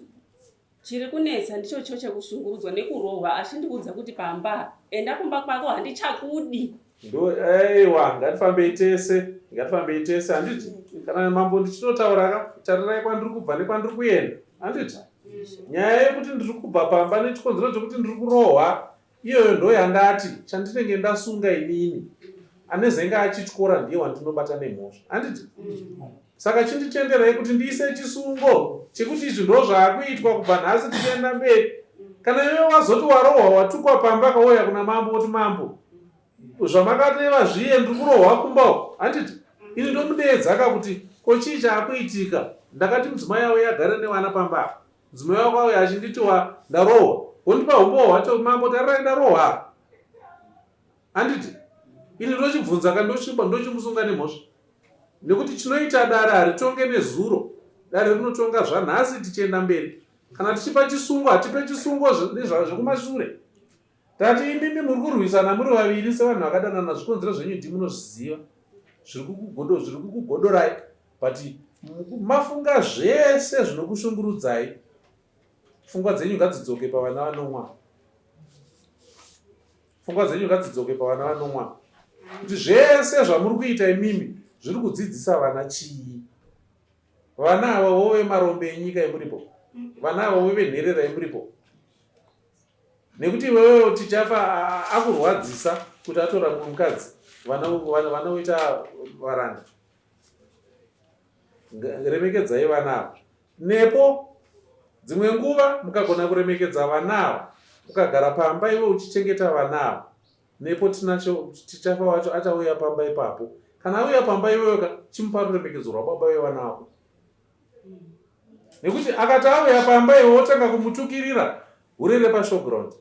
Chiri kunetsa ndichocho chekushungurudzwa nekurohwa achindiudza kuti pamba enda kumba kwako handichakudi. Ndo aiwa ngatifambei tese ngatifambei tese handiti kana mambo ndichitotaura ka tarirai kwandiri kubva nekwandiri kuenda handiti nyaya yekuti ndiri kubva pamba nechikonzero chekuti ndiri kurohwa iyoyo ndo yandati chandinenge ndasunga inini anezenge achityora ndiye wandinobata nemhosva handiti saka chinditenderai kuti ndiise chisungo chekuti izvi ndo zvaakuitwa kubva nhasi tichienda mberi kana iwe wazoti warohwa watukwa pamba kauya kuna mambo woti mambo zvamakareva zviye ndiri kurohwa kumba uko handiti ini ndomudeedza ka kuti ko chii chaakuitika ndakati mudzimai auye agare nevana pamba apa mudzimai wako auya achinditi wa ndarohwa wondipa humbowo hwacho mambo tarirai ndarohwa handiti ini ndochibvunza ka ndochimusunga nemhosva nekuti chinoita dare haritonge nezuro dare rinotonga zvanhasi tichienda mberi kana tichipa chisungo hatipe chisungo zvekumashure Tati imimi muri kurwisana muri vaviri sevanhu vakadanana zvikonzero zvenyu ndi munozviziva zviri kukugodo zviri kukugodorai but mafunga zvese zvinokushungurudzai pfungwa dzenyu ngadzidzoke pavana vanomwa pfungwa dzenyu ngadzidzoke pavana vanomwa kuti zvese zvamuri kuita imimi zviri kudzidzisa vana chii vana ava vove marombe enyika emuripo vana ava vove nherera emuripo Nekuti iwewe tichafa akurwadzisa kuti atora mumwe mukadzi vana vana voita varanda. Remekedzai vana ava. Nepo dzimwe nguva mukagona kuremekedza vana ava ukagara pamba iwe uchichengeta vana ava nepo tinacho tichafa wacho achauya pamba ipapo kana auya pamba iwewe ka chimupa ruremekedzo rwababa vevana vako nekuti akati auya pamba iwe wotanga kumutukirira hure repashowground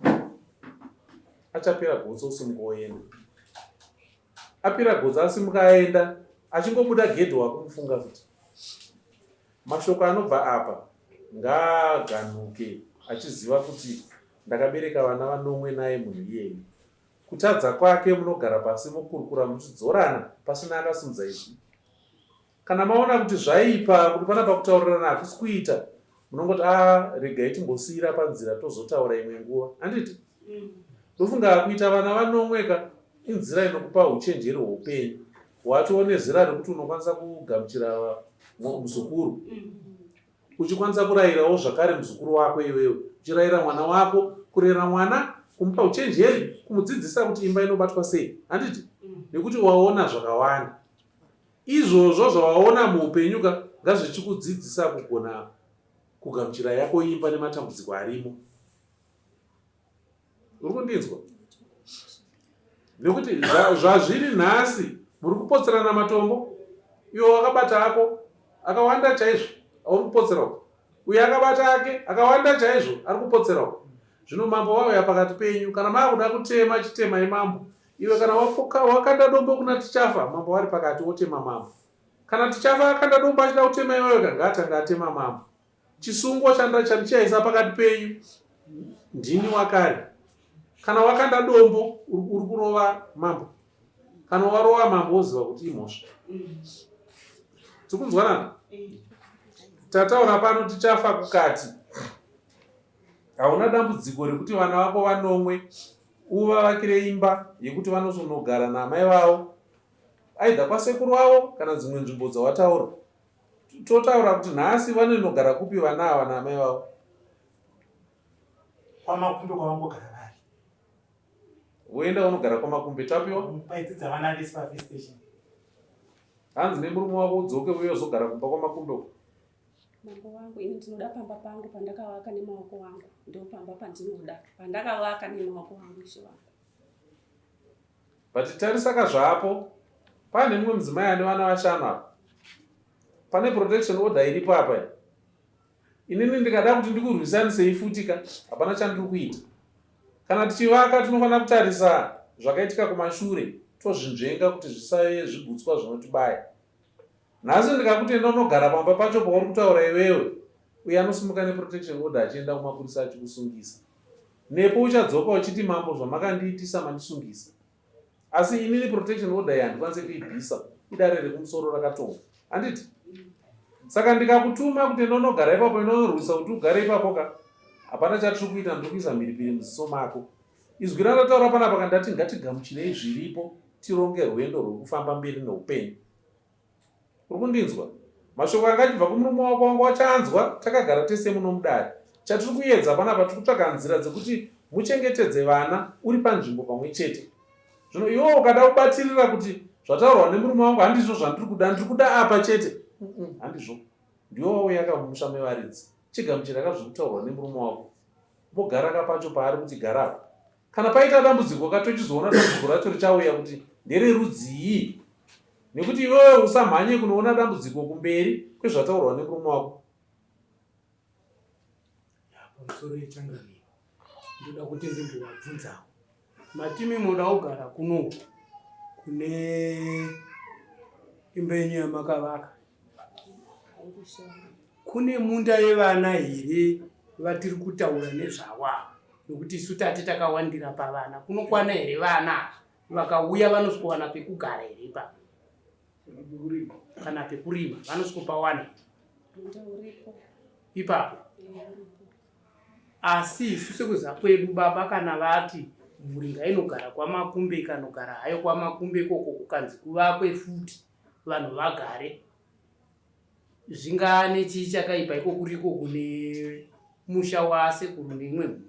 achapera gotso osimuka oenda apera gotso asimuka aenda achingobuda gedhi wakumufunga futi mashoko anobva apa ngaaganuke achiziva kuti ndakabereka vana vanomwe naye munhu iyeyu kutadza kwake munogara pasi mokurukura muchidzorana pasina akasimudza izwi Kana maona kuti zvaipa kuti pana pakutaurirana hakusi kuita munongoti a ah, regai timbosiira panzira tozotaura imwe nguva handiti mm. ndofunga kuita vana vanomweka inzira inokupa uchenjeri hweupenyu watoo nezera rekuti unokwanisa kugamuchira muzukuru mm. uchikwanisa kurayirawo zvakare muzukuru wako iwewe uchirayira mwana wako kurera mwana kumupa uchenjeri kumudzidzisa kuti imba inobatwa sei handiti mm. nekuti waona zvakawanda Izvozvo zvawaona muupenyu ka ngazvichikudzidzisa kugona kugamuchira yako imba nematambudziko arimo. Uri kundinzwa? Nekuti zvazviri nhasi muri kupotserana matombo. Iwe wakabata ako akawanda chaizvo auri kupotsera uko. Uyo akabata ake akawanda chaizvo ari kupotsera uko. Zvino mambo vauya pakati penyu kana maakuda kutema chitemai mambo. Iwe kana wapoka wakanda dombo kuna Tichafa, mambo vari pakati wotema mambo. Kana Tichafa akanda dombo achida kutema iwewe ka ngaatanga atema mambo. Chisungo chanda chandichaisa pakati penyu ndini wakare. Kana wakanda dombo uri kurova mambo. Kana warova mambo woziva kuti imhosva. Tikunzwanana? Tataura pano Tichafa kukati hauna dambudziko rekuti vana vako vanomwe uvavakire imba yekuti vanozonogara naamai vavo either kwasekuru vavo kana dzimwe nzvimbo dzawataura totaura kuti nhasi vanonogara kupi vana ava naamai vavo kwamakumbe kwavangogara vari voenda vanogara kwamakumbe tapiwa paidzidza vana vese pafestation hanzi nemurume wako udzoke uye uzogara kumba kwamakumbe uko Mambo wangu ini ndinoda pamba pangu pandakavaka nemaoko angu ndopamba pandinoda pandakavaka nemaoko angu ishe wangu. But tarisaka zvapo pane mumwe mudzimai ane vana vashanu apa pane protection order iripo apa inini ndikada kuti ndikurwisanisei futi ka hapana chandiri kuita kana tichivaka tinofanira kutarisa zvakaitika kumashure tozvinzvenga kuti zvisave zvigutswa zvinotibaya Nhasi ndikakuti enda unogara pamba pacho pauri kutaura iwewe, uye anosimuka neprotection order achienda kumapurisa achikusungisa. Nepo uchadzoka uchiti mambo zvamakandiitisa mandisungisa. Asi inini protection order iyi handikwanise kuibvisa, idare rekumusoro rakatonga. Handiti? Saka ndikakutuma kuti enda unogara ipapo, enda unorwisa kuti ugare ipapo ka. Hapana chatiri kuita, ndiri kuisa mhiripiri muziso mako. Izwi randataura panapa kana ndati ngatigamuchirei zviripo tironge rwendo rwekufamba mberi neupenyu. Uri kundinzwa? Mashoko anga achibva kumurume wako wanga wachanzwa takagara tese muno mudare. Chatiri kuyedza panapa tiri kutsvaga nzira dzekuti muchengetedze vana uri panzvimbo pamwe chete. Zvino iwewe ukada kubatirira kuti zvataurwa nemurume wangu handizvo zvandiri kuda, ndiri kuda apa chete. Handizvo. Ndiwe wauya ka mumusha mevaridzi. Chigamuchira ka zviri kutaurwa nemurume wako. Mogara ka pacho paari kuti gara apa. Kana paita dambudziko ka tochizoona dambudziko racho richauya kuti ndererudzii. Nekuti iwewe usamhanye kunoona dambudziko kumberi kwezvataurwa nemurume wako. Pamusoro yechangamire ndoda kuti ndimbovabvunzawo. Matimi moda kugara kuno kune imba yenyu yamakavaka kune munda yevana here vatiri kutaura nezvavo ava nokuti isu tati takawandira pavana kunokwana here vana vakauya vanosvikowana pekugara here ipapo kana pekurima vanosvikopawana ipapo asi isu sekuziva kwedu baba kana vati mhuri ngainogara kwamakumbe ikanogara hayo kwamakumbe ikoko kukanzi kuvakwe futi vanhu vagare zvingaa nechii chakaipa iko kuriko kune musha wasekuru neimwe mhuri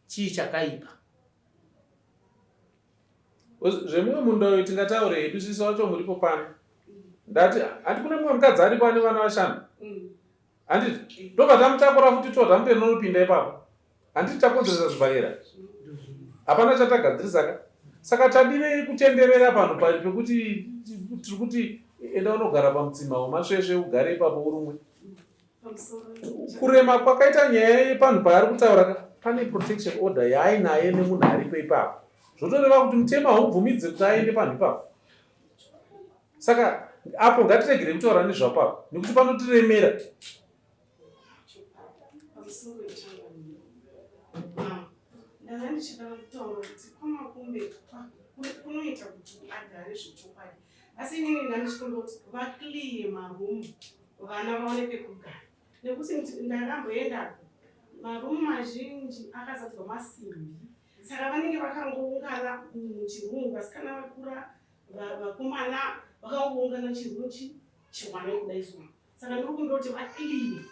chii chakaipa Zvemumwe munda uyu tingataure hedu sisi wacho muripo pano. Ndati handi kune mumwe mukadzi aripo ane vana vashanu. Handiti ndobva tamutakura futi tobva tamuti nonopinda ipapo. Handiti takonzeresa zvibhakera. Hapana chatagadzirisa ka. Saka tadirei kutenderera panhu pari pekuti tiri kuti enda unogara pamutsima wemasvesve ugare ipapo urumwe. Kurema kwakaita nyaya yepanhu paari kutaura ka pane protection order yaainaye nemunhu aripo ipapo. Zvotoreva kuti mutemo haubvumidze kuti aende panhu ipapo. Saka apo ngatiregerei kutaura nezvapo apo nekuti panotiremera. Ndanga ndichida kutaura kuti kwamakumbe kunoita kuti agare zvechokwadi asi inini ndandichikumbira kuti vaclear maroom vana vaone pekugara nekuti ndakamboendako marumu mazhinji akazadzwa masimbi saka vanenge vakangoungana muchirungu vasikana vakura vakomana vakangoungana chirungu chiwane kudai so saka ndiri kundoti vaclean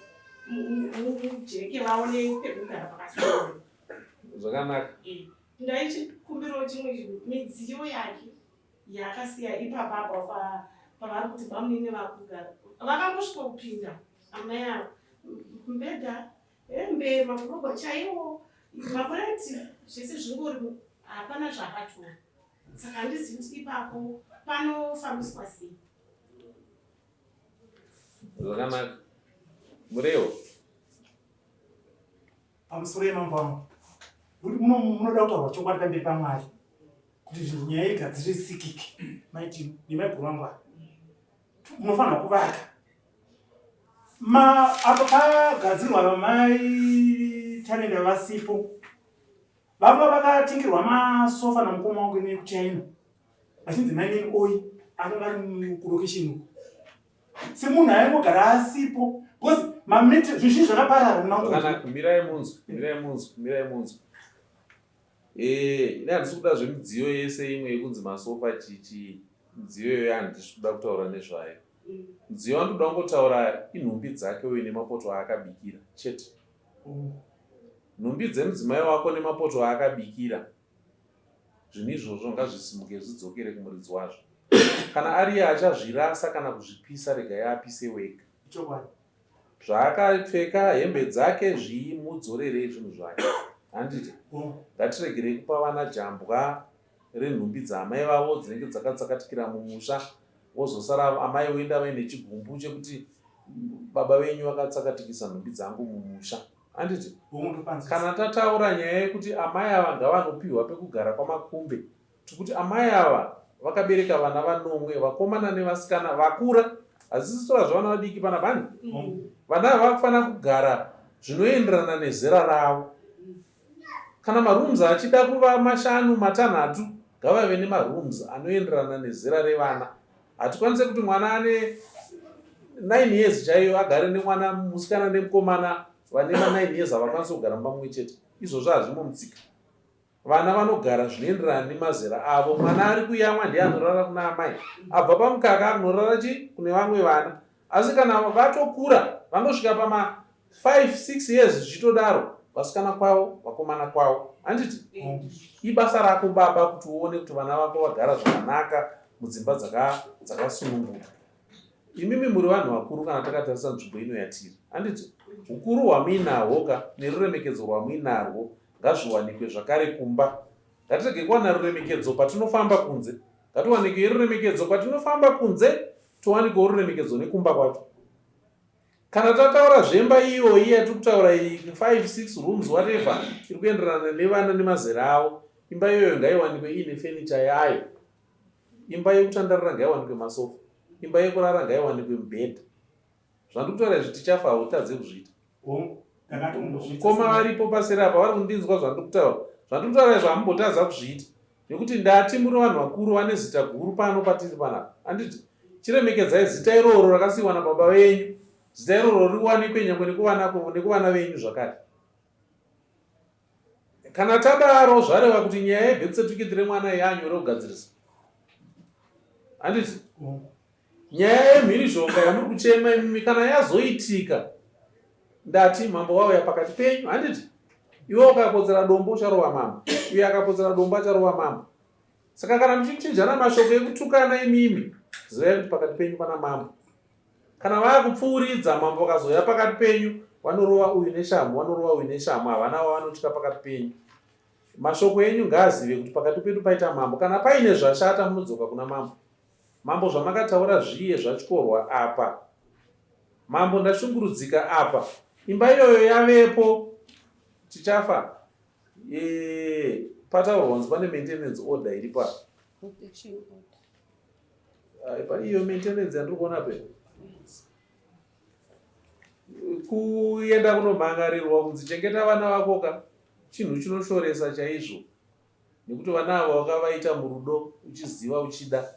mujeke vaone pekugara pakasiyana zvakanaka eh, ndaichikumbirawo chimwe chinhu midziyo yake yaakasiya ipapa apa pavari kuti bamunini vakugara vakangosvika kupinda amai avo mbedha hembe mabhurugwa chaiwo mapureti zvese zvingori hapana zvaakatora saka handizivi kuti ipapo panofambiswa sei zvakanaka murewo pamusoro yemambo wangu nokuti muno munoda kutaurwa chokwadi pamberi pamwari kuti zvinhu nyaya igadzirisike maiti nemaiguru vangu ava munofanira kuvaka ma apo pagadzirwa mai tarenda vasipo vanga vakatengerwa masofa namukoma wangu ine kuchina vachinzi mainini oi anga vari kulokesheni uko semunhu aingogara asipo because mamete zvizhinji zvakaparara munakumirai munzwi mirai munzwi mirai munzwi Eh, ini handisi kuda zvemidziyo yese imwe yekunzi masofa chichi midziyo iyoyo handisi kuda kutaura nezvayo mudziyo wandikuda kungotaura inhumbi dzake uye nemapoto aakabikira chete nhumbi dzemudzimai wako nemapoto aakabikira zvinhu izvozvo ngazvisimuke zvidzokere kumuridzi wazvo kana ariye achazvirasa kana kuzvipisa regai apise wega Zvaakapfeka hembe dzake zvii mudzorerei zvinhu zvake handiti ngatiregerei kupa vana jambwa renhumbi dzaamai vavo dzinenge dzakatsakatikira mumusha vozosara amai voenda vaine chigumbu chekuti baba venyu vakatsakatikisa nhumbi dzangu mumusha handiti kana tataura nyaya yekuti amai ava ngavanopiwa pekugara kwamakumbe Tikuti amai ava vakabereka vana vanomwe vakomana nevasikana vakura hazisi tora zvavana vadiki pana bani vana ava vakufanira kugara zvinoenderana nezera ravo kana marooms achida kuva mashanu matanhatu ngavave nemarooms anoenderana nezera revana hatikwanise kuti mwana ane 9 years chaiyo agare nemwana musikana nemukomana Vane ma 9 years havakwanisi kugara mumba mumwe chete. Izvozvo hazvimo mutsika. Vana vanogara zvinoenderana nemazera avo. Mwana ari kuyamwa ndiye anorara kuna amai. Abva pamukaka akunorara chi kune vamwe vana. Asi kana vatokura vanosvika pama 5 6 years zvichitodaro vasikana kwavo vakomana kwavo. Handiti? Ibasa rako baba kuti uone kuti vana vako vagara zvakanaka mudzimba dzakasununguka. Imimi muri vanhu vakuru kana takatarisa nzvimbo ino yatiri. Handiti? Ukuru hwamuinahwo ka neruremekedzo rwamuinarwo ngazviwanikwe zvakare kumba. Ngatirege kuwana ruremekedzo patinofamba kunze. Ngatiwanikei ruremekedzo kwatinofamba kunze towanikwawo ruremekedzo nekumba kwacho. Kana tataura zvemba iyoyi yatiri kutaura iyi 5 6 rooms whatever iri kuenderana nevana nemazera avo, imba iyoyo ngaiwanikwe iine furniture yayo. Imba yekutandarira ngaiwanikwe masofa. Imba yekurara ngaiwanikwe mubhedha. Zvandiri kutaura izvi tichafa hautadze kuzviita. Mukoma varipo paseri apa vari kundinzwa zvandiri kutaura. Zvandiri kutaura izvi hamumbotadza kuzviita. Nekuti ndati muri vanhu vakuru vane zita guru pano patiri panapa. Handiti? Chiremekedzai zita iroro rakasiiwa nababa venyu. Zita iroro riwanikwe nyangwe nekuvana venyu zvakare. Kana tadaro zvareva kuti nyaya yebirth certificate remwana yanyore kugadzirisa. Handiti? Nyaya yemhirizhonga yamuri kuchema imimi kana yazoitika ndati mambo vauya pakati penyu handiti? Iwe ukapotsera dombo ucharova mambo, uye akapotsera dombo acharova mambo. Saka kana muchichinjana mashoko ekutukana imimi, zivai kuti pakati penyu pana mambo. Kana vaakupfuuridza mambo vakazouya pakati penyu, vanorova uyu neshamhu, vanorova uyu neshamhu, havana wavanotya pakati penyu. Mashoko enyu ngaazive kuti pakati pedu paita mambo. Kana paine zvashata munodzoka kuna mambo. Mambo zvamakataura zviye zvatyorwa apa. Mambo ndashungurudzika apa. Imba iyoyo yavepo tichafa. E, pataurwa kunzi pane maintenance order iripo apa. Protection order. Pa iyo maintenance yandiri kuona pe. Kuenda kunomhangarirwa kunzi chengeta vana vako ka chinhu chinoshoresa chaizvo. Nekuti vana ava wakavaita murudo uchiziva uchida.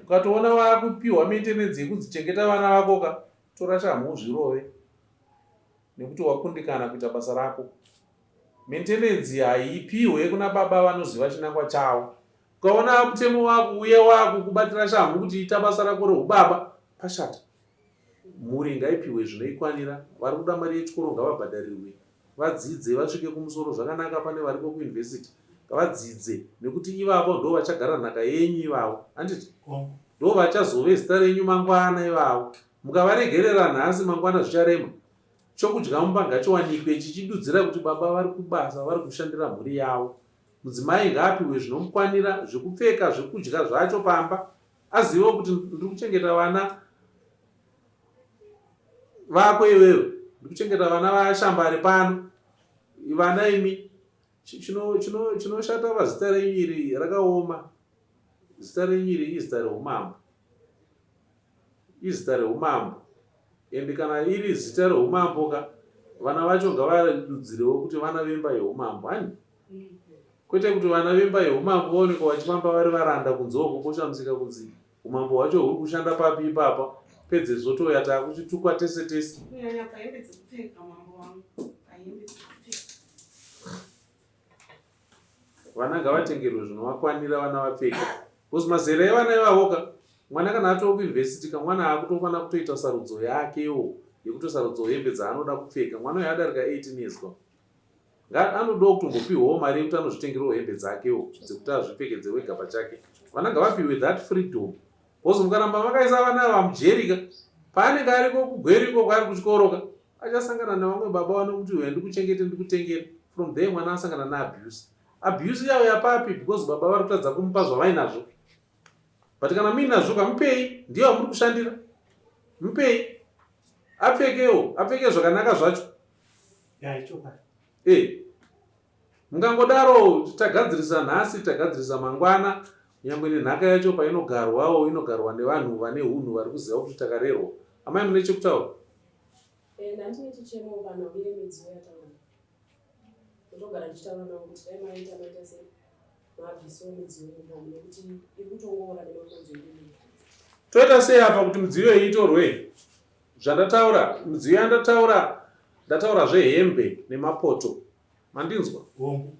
Ukatoona wakupiwa maintenance yekunzi chengeta vana vako ka tora shamhu uzvirove nekuti wakundikana kuita basa rako. Maintenance haipiwe kuna baba vanoziva chinangwa chavo. Ukaona mutemo wakuuya wakukubatira shamhu kuti ita basa rako rehubaba pashata. Mhuri ngaipiwe zvinoikwanira, vari kuda mari yechikoro ngavabhadharirwe vadzidze vasvike kumusoro zvakanaka pane variko kuuniversity ngavadzidze nekuti ivavo ndo vachagara nhaka yenyu ivavo handiti ndo vachazove zita renyu mangwana ivavo mukavaregerera nhasi mangwana zvicharema chokudya mumba ngachiwanikwe chichidudzira kuti baba vari kubasa vari kushandira mhuri yavo mudzimai ngaapiwe zvinomukwanira zvekupfeka zvekudya zvacho pamba azivewo kuti ndiri kuchengeta vana vako iwewe ndikuchengeta vana vashambare pano vana imi chinoshata pazita renyu iri rakaoma zita renyu iri izita reumambo izita reumambo and kana iri zita reumambo ka vana vacho ngavadudzirewo kuti vana vemba yeumambo hani kwete kuti vana vemba yeumambo vaonekwa vachifamba vari varanda kunze uko poshamisika kunzi Umambo hwacho huri kushanda papi ipapa? Pedzezvo touya takuchitukwa tese tese. Kunyanya pahembe dzekupfeka mambo wangu. Pahembe dzekupfeka. Vana ngavatengerwe zvinovakwanira vana vapfeke. Because mazera evana ivavo ka mwana kana atova kuuniversity ka mwana akutofanira kutoita sarudzo yakewo yekutosarudzawo hembe dzaanoda kupfeka. Mwana uyo adarika 18 years ka. Anodawo kutombopihwawo mari yekuti anozvitengerawo hembe dzakewo dzekuti azvipfekedze wega pachake. Vana ngavapiwe that freedom. Because mukaramba makaisa vana ava mujeri ka paanenge ariko kugweru ikoko ari kuchikoro ka achasangana nevamwe baba vanomuti uya ndikuchengete ndikutengere. From there mwana asangana neabuse. Abuse yauya papi because baba vari kutadza kumupa zvavainazvo. But kana muinazvo ka mupei ndiye wamuri kushandira. Mupei apfekewo apfeke zvakanaka zvacho. Ya ichokwadi. Eh. Mungangodaro tagadzirisa nhasi tagadzirisa mangwana nyangwe nenhaka yacho painogarwawo inogarwa nevanhu vane hunhu vari kuziva kuti takarerwa. Amai mune chekutaura? Eh, ndandine chichemo panhau yemidziyo yataura. Ndotogara ndichitaura navo kuti dai maita maita sei mabvisawo midziyo yemubomo nekuti iri kutongoora nemakonzo edu. Toita sei apa kuti midziyo iyi itorwe? Zvandataura, midziyo yandataura. Ndataura zvehembe nemapoto. Mandinzwa? Hongu.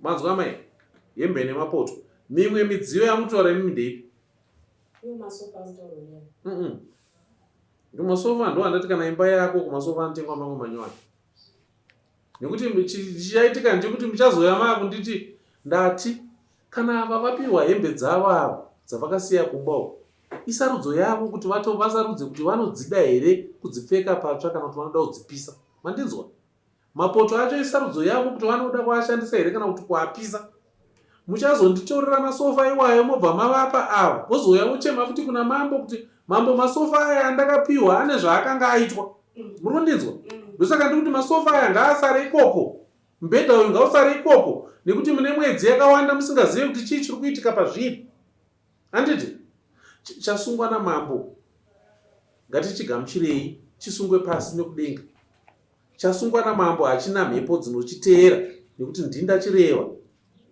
Manzwa mai? Hembe nemapoto. Mimwe midziyo yamutaura imimi ndeipi? Iwo masofa anotaurwa newe. Mm. Masofa ndo andati kana imba yako kumasofa anotengwa mamwe manyowani. Nekuti chichaitika ndechekuti muchazouya maakunditi ndati kana ava vapiwa hembe dzavo ava dzavakasiya kumba uko isarudzo yavo kuti vato vasarudze kuti vanodzida here kudzipfeka patsva kana kuti vanoda kudzipisa. Mandinzwa? Mapoto acho isarudzo yavo kuti vanoda kuashandisa here kana kuti kuapisa. Muchazonditorera masofa iwayo mobva mavapa ava vozouya vochema futi kuna mambo kuti mambo masofa aya andakapiwa ane zvaakanga aitwa. Muri kundinzwa? Ndosaka ndiri kuti masofa aya ngaasare ikoko. Mubhedha uyu ngausare ikoko nekuti mune mwedzi yakawanda musingazive kuti chii chiri kuitika pazviri. Handiti? Chasungwa namambo ngatichigamuchirei chisungwe pasi nekudenga. Chasungwa namambo hachina mhepo dzinochiteera nekuti ndini ndachireva.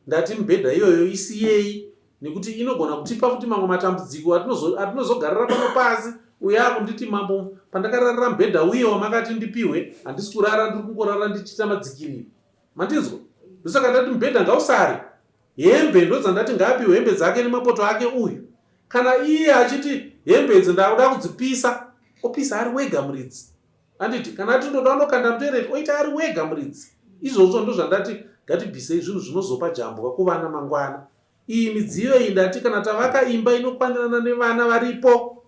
Ndati mibhedha iyoyo isiyei nekuti inogona kutipa futi mamwe matambudziko atinozogarira pano pasi uye akunditi mambo pandakararira mubhedha uye wamakati ndipihwe handisi kurara ndiri kungorara ndichiita madzikiriro. Mandinzwa? Ndosaka ndati mubhedha ngausare. Hembe ndodzandati ngaapiwe hembe dzake nemapoto ake uyu. Kana iye achiti hembe idzi ndakuda kudzipisa opisa ari wega muridzi. Handiti kana ati ndoda unokanda mutoilet oita ari wega muridzi. Izvozvo ndozvandati ngatibvisei zvinhu zvinozopa jambwa kuvana mangwana. Iyi midziyo iyi ndati kana tavaka imba inokwanirana nevana varipo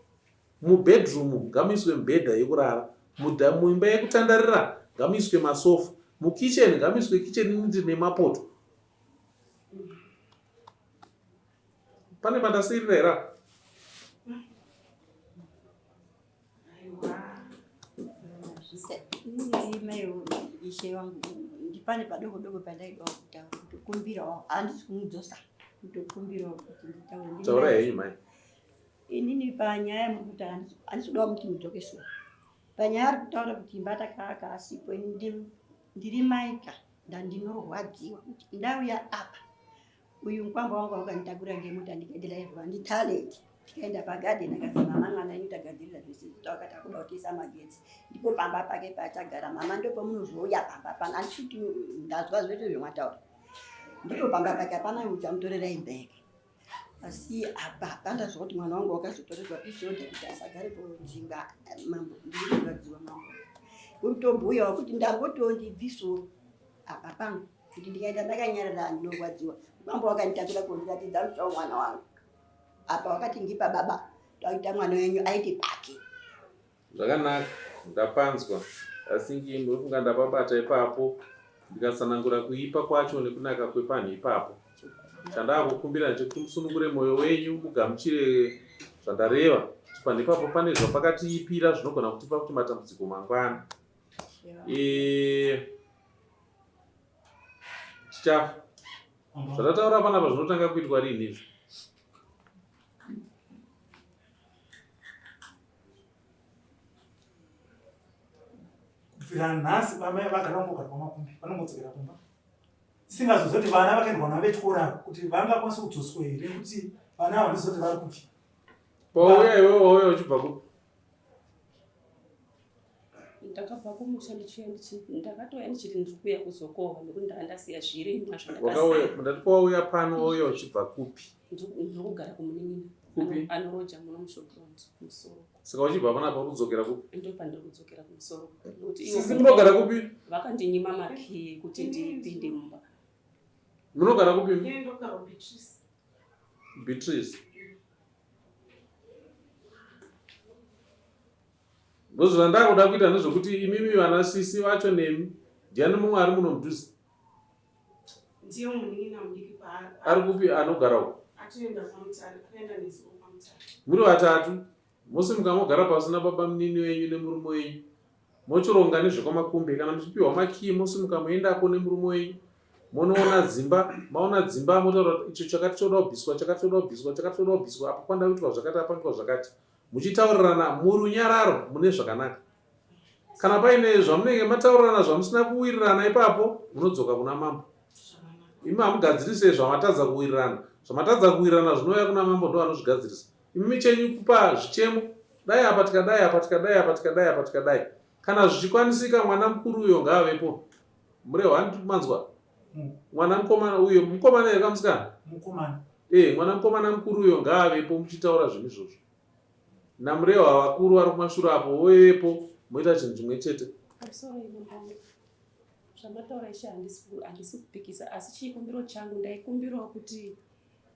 mubedroom ngamuiswe mibhedha yekurara, muimba yekutandarira ngamuiswe masofa, mukitchen ngamuiswe kitchen unit nemapoto. Pane pandasiirira here apa? Ishe wangu ndipane padoko doko pandaidawo kutaura kutokumbirawo handisi kumudzosa kutokumbirawo kuti nditaure. Taura henyu mai. Inini panyaya muri kuti handisi kudawo kuti mudzoke sure. Panyaya ari kutaura kuti imba takaaka asipo ini ndiri maika ndandinorwadziwa kuti ndauya apa uyu mukwambo wangu wakanditakura ngemota ndikadhiraivhwa nditalent tikaenda pagadhen akati mama mwana yenyu tagadzirira zvese takati akuda kutiisa magetsi ndipo pamba pake paachagara mama ndopamunozouya pamba pano handisi kuti ndazwa zvese zvemwataura ndipo pamba pake hapana uchamutorera imba yake asi apa pandazwa kuti mwana wangu wakazotorerwa pisoda kuti asagare podzinga mambo ndirikurwadziwa mambo kutobhuyawo kuti ndambotiwo ndibviso apa pangu kuti ndikaenda ndakanyarara ndinorwadziwa mambo wakanditakura kundiratidza musha womwana wangu apa wakati ndipa baba taita mwana wenyu aite pake zvakanaka ndapanzwa asi ndofunga ndapabata ipapo ndikatsanangura kuipa kwacho nekunaka kwepanhu ipapo chandakukumbira ndechekuti musunungure mwoyo wenyu mugamuchire zvandareva kuti panhu ipapo pane zvapakatiipira zvinogona kutipa kuti matambudziko mangwana e... Tichafa. Zvatataura panapa zvinotanga kuitwa rini izvi? Kubvira nhasi vamai vagara vangogara kwamakumbi vanongodzokera kumba. Tisingazozoti vana vakaendwa navo vechikoro ava kuti vangakwanisa kudzoswa here kuti vana ava ndizoti vari kupi. Wauya iwewe wauya uchibva kupi? Ndakabva kumusha ndichiuya ndakatouya ndichiti ndiri kuuya kuzokohwa nekuti ndanga ndasiya zvirimwa zvandakasiya. Ndati pawauya pano wauya uchibva kupi? Ndiri kugara kumunin'ina Kupi? anoroja muno muShopland kumusoro. Saka uchibva panapa uri kudzokera kupi? Ndopandiri kudzokera kumusoro. Nekuti ivo Sisi munogara kupi? Vakandinyima makiyi kuti ndipinde mumba. Munogara kupi? Ini ndogara kuBeatrice. Beatrice. Ndozvandakuda kuita ndezvekuti imimi vana sisi vacho nemi ndiani mumwe ari muno mudhuze? Ndiye munin'ina mudiki kwaari. Ari kupi anogara uko? Atoenda kwaMutare, akaenda nezuro kwaMutare. Muri vatatu mosimuka mogara pasina baba munini wenyu nemurume wenyu mochironga nezvekwamakumbe kana muchipiwa makiyi mosimuka moendako nemurume wenyu monoona dzimba maona dzimba motaura kuti icho chakati choda kubviswa chakati choda kubviswa chakati choda kubviswa apa kwanda kuitwa zvakati apa kuitwa zvakati muchitaurirana murunyararo mune zvakanaka kana paine zvamunenge mataurirana zvamusina kuwirirana ipapo munodzoka kuna mambo imi hamugadzirise zvamatadza kuwirirana zvamatadza kuwirirana zvinouya kuna mambo ndo vanozvigadzirisa imi chenyu kupa zvichemo dai apa tikadai apa tikadai apa tikadai apa tikadai. Kana zvichikwanisika mwana mukuru uyo ngaavepo. Murehwa handiti manzwa? Mwana mukomana uyo mukomana here kamusikana? Mukomana. Eh, mwana mukomana mukuru uyo ngaavepo muchitaura zvinhu izvozvo. NaMurehwa vakuru vari kumashure apo vovepo moita chinhu chimwe chete. Pamusoro imambo. Zvamataura ishe handisi kupikisa asi chikumbiro changu ndaikumbirawo kuti